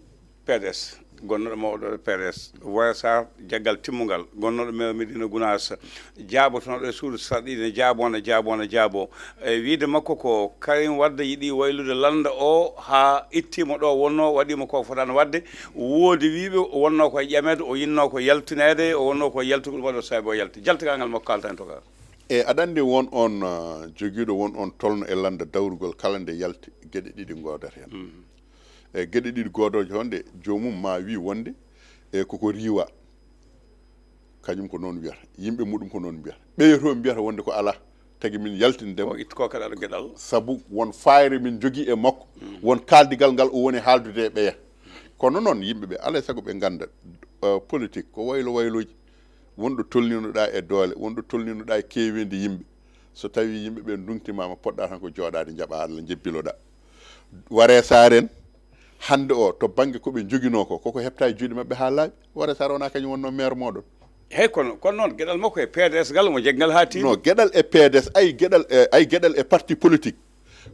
P D S, gonnoɗo mawɗo P D S, Waya Sall, jaggal timmungal, gonnoɗo maire Médina Gounass, jaabotonoɗo e suudu sarɗiiji, ne jaabo, ne jaabo, ne jaabo. E wiide makko ko Karim Wade yiɗi waylude lannda o haa ittiimo ɗo wonno, waɗiimo ko fotaano waɗde. Woodi wiiɓe wonno koye ƴameede, o yinno ko yaltineede, o wonno ko yaltugol, waɗo saabi o yalti. Jaltagal ngal makko kaalta en to ka. E aɗa anndi won on, ah, jogiiɗo won on tolno e lannda dawrugol kala nde yalti geɗe ɗiɗi ngoodata heen. E geɗe ɗiɗi goodooje toon ɗe joomum ma wi wonde e koko riiwa. Kañum ko noon wiyata. Yimɓe muɗum ko noon mbiyata. Ɓeyoto mbiyata wonde ko alaa. Tagi min yaltindema. O itti ko kadi aɗa geɗal. Sabu won faayre min jogii e makko. Won kaaldigal ngal o woni haaldude e ɓeya. Kono noon yimɓe ɓe alaa e sago ɓe ngannda, eh, politique ko waylo waylooji. Wonɗo tolninoɗa e doole, wonɗo tolninoɗa e keeweendi yimɓe. So tawi yimɓe ɓe ndungtimaama, poɗɗa tan ko jooɗaade, njaɓa Allah, njebbiloɗa. Ware Saar en, hannde o, to bannge ko ɓe njoginoo ko, koko heɓta e juuɗe maɓɓe haa laaɓi. Ware Saar wonaa kañum wonnoo maire mooɗon. Hey, kono, kono noon, geɗal makko e P D S ngal, omo jaggi ngal haa tiiɗi. No, geɗal e P D S, ay geɗal e, ay geɗal e parti politique,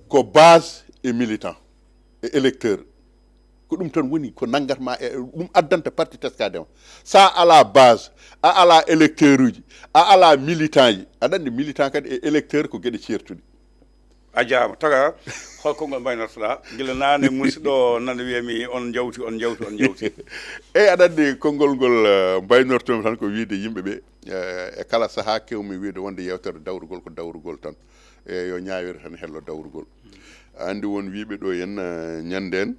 ko base e militant e électeur. Ko ɗum tan woni ko nanngatma e, ɗum addanta parti teskaade ma. Sa ala base, a ala électeur uji, a ala militant ji. Aɗa anndi militant kadi e électeur ko geɗe ceertuɗe. A jaama, taga, hol konngol mbaynortoɗa? Gila naane, musiɗɗo nana wiyami, on njawti, on njawti, on njawti. Eyi, aɗa anndi konngol ngol, eh, mbaynortomi tan ko wiide yimɓe ɓe, eh, e kala sahaa kewmi wiide wonde yewtere dawrugol ko dawrugol tan. E yo ñaawire tan hello dawrugol. A anndi won wiiɓe ɗo en, eh, ñanden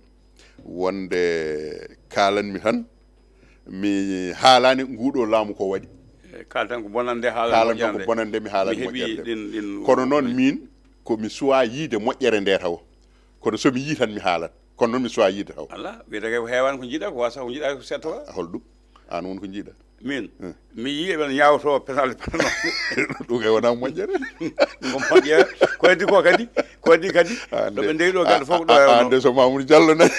wonde kaalanmi tan, mi haalani nguɗo laamu ko waɗi. E, kaaltan ko bonande, haalan Kaalan ko moƴƴande. Bonande, mi haalani Mi heɓi moƴƴande. Ɗin, ɗin Kono noon min, ko mi suwa yiide moƴƴere nde tawo. Kono so mi yii tan mi haalat. Kono noon mi suwaa yiide taw. Ala, wiyata kay ko heewaani ko njiɗa, ko waasa ko njiɗa ko seeɗa tawa. Hol ɗum? Aan won ko njiɗa? Min? Hmm. Mi yii eɓen ñaawto penalde penalde. Ɗum kay wonaa moƴƴere. Ko moƴƴere. Ko addi ko kadi, ko addi kadi. Ah, ɗo ɓe ndewi ɗo gaɗa fof ɗo. Ah, ah, nde so Mamoudou Diallo nani,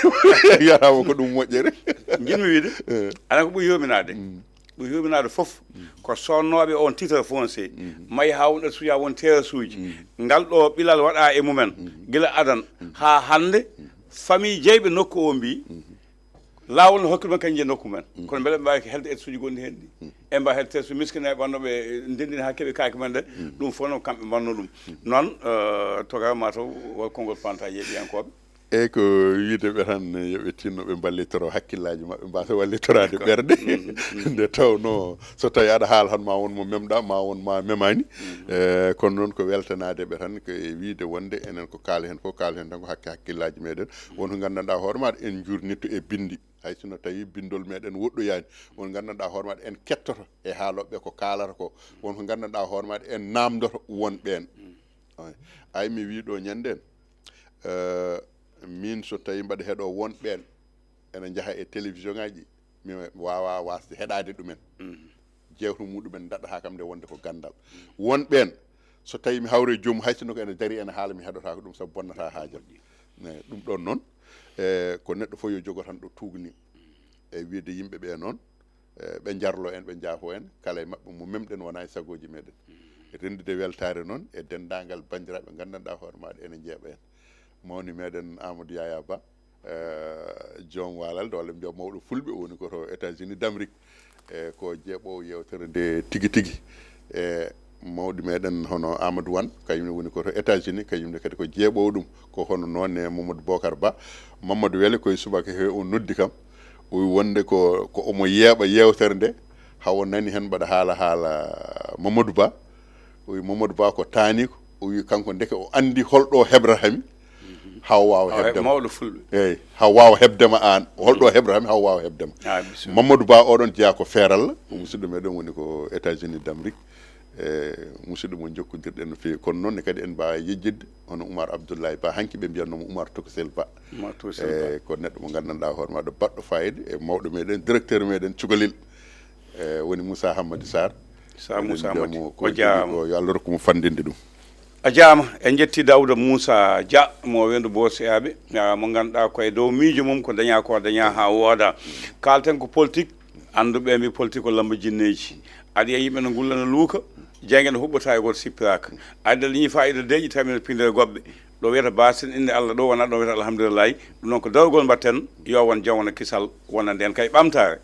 wiyataama ko ɗum moƴƴere. Njiɗmi wiide, eh, ana ko ɓuri yoominaade. Mm. Ɓuri yoominaade fof, mm, ko sonnooɓe on titre foncier. Mm. Mayi haa won ɗo suuja won terrasse uji. Mm. Ngal ɗo ɓilal waɗa e mumen. Mm. Gila adan, mm, haa hannde, mm, famille jeyɓe nokku o mbi, mm, laawol no hokki ɗumen kañum je nokku men. Mm. Kono mbele ɓe mbaawi helde etsuji gonɗi heen ɗi? Mm. En mbaawi helde terrasse miskineeɓe wonno ɓe ndenndini haa keɓi kaake men ɗe. Mm. Ɗum fof noon kamɓe mbanno ɗum. Mm. Noon, eh, toga mataw wol konngol fanta yeeɓiyankooɓe. Eyyi, ko wiide ɓe tan yo ɓe tinno ɓe mballitoro hakkillaaji maɓɓe, mbasa wallitoraade ɓerɗe. Mm, mm. Nde tawnoo so tawii aɗa haala tan ma won mo memɗa, ma won ma memaani. Mm. Eh, kono noon ko weltanaade ɓe tan, ko e wiide wonde enen ko kaala heen fof, kaala heen tan ko hakke hakkillaaji meɗen. Won ko nganndanɗaa hoore maaɗa en njurnitto e binndi, hay sinno tawii binndol meɗen woɗɗoyaani. Won nganndanɗaa hoore maaɗa en kettoto e haalooɓe ko kaalata ko. Won ko nganndanɗaa hoore maaɗa en naamndoto won ɓeen. Mm. Ay, ay, mi wii ɗo ñande en, eh, min so tawii mbaɗa heɗo won ɓeen ene njaha e télévision ngaji, mi waawaa waasde heɗaade ɗumen. Mm. Jeewte muɗumen daɗɗata kam nde wonde ko ganndal. Mm. Won ɓeen, so tawii mi hawre joomum, hay sinno ko ene darii ene haala, mi heɗotaako ɗum sabu bonnata haajam. Eyi, ɗum ɗoon noon, e, ko neɗɗo fof yo jogo tan ɗo tuugni. E wiyde yimɓe ɓe noon, e, ɓe njarlo en, ɓe njaafo en, kala e maɓɓe mo memɗen wonaa e sagooji meɗen. Mm. Renndude weltaare noon e denndaangal banndiraaɓe nganndanɗaa hoore maaɗa ene njeeɓa en. Mawni meɗen Amadou Yaya Ba, eh, joom waalalde, walla mbiya mawɗo fulɓe, o woni ko to États-Unis d'Amérique. E ko jeeɓoowo yeewtere nde tigi tigi. E mawɗi meɗen hono Amadou Wane, kañum ne woni ko to États-Unis, kañum ne kadi ko jeeɓoowo ɗum. Ko hono noon e Mamadou Bocar Ba. Mamadou Wele koye subaka he o noddi kam. O wi wonde ko, ko omo yeeɓa yeewtere nde, hawo nani heen mbaɗa haala, haala Mamadou Ba. O wi Mamadou Ba ko taaniiko. O wi kanko ndeke o anndi holɗo hebrata mi, haw waawa heɓde ma. Mawɗo fulɓe. Eeyi, haw waawa heɓde ma aan. Holɗo hebrata mi, haw waawa heɓde ma. Ah, bisimilla. Mamadou Ba oɗon jeyaa ko feeralla, ko musidɗo meɗen woni ko États-Unis d'Amérique. E musidɗo mo njokkondirɗen no feewi. Kono noon ne kadi en mbaawa yejjitde hono Oumar Abdoulaye Ba, hanki ɓe mbiyatnoo mo Oumar Tokosel Ba. Oumar Tokosel Ba. E ko neɗɗo mo nganndanɗaa hoore maaɗa baɗɗo fayida e mawɗo meɗen, directeur meɗen cukalel. E woni Moussa Hammadi Sarr. Sa Moussa Hammadi. Ko jaama. Ko yo Allah rokku mo fanndinde ɗum. A jaama, en njetti Daouda Moussa Dia mo Wendo Bosiyaaɓe, ah, mo ngannduɗaa ko e dow miijo mum ko dañaa ko dañaa haa wooda. Kaalten ko politique, annduɓe mbi politique ko lamba jinneeji. Aɗa yiya yimɓe no ngulla no luuka, jeyge no huɓɓata e gooto sippiraaka. Aɗa dañi faayiida deeƴi tawi no pindere goɓɓe. Ɗo wiyata baasin innde Allah ɗo wonaa ɗo wiyata alhamdulillahi. Ɗum noon ko darogol mbaɗten, yo won jam wona kisal wona ndeen kay ɓamtaare.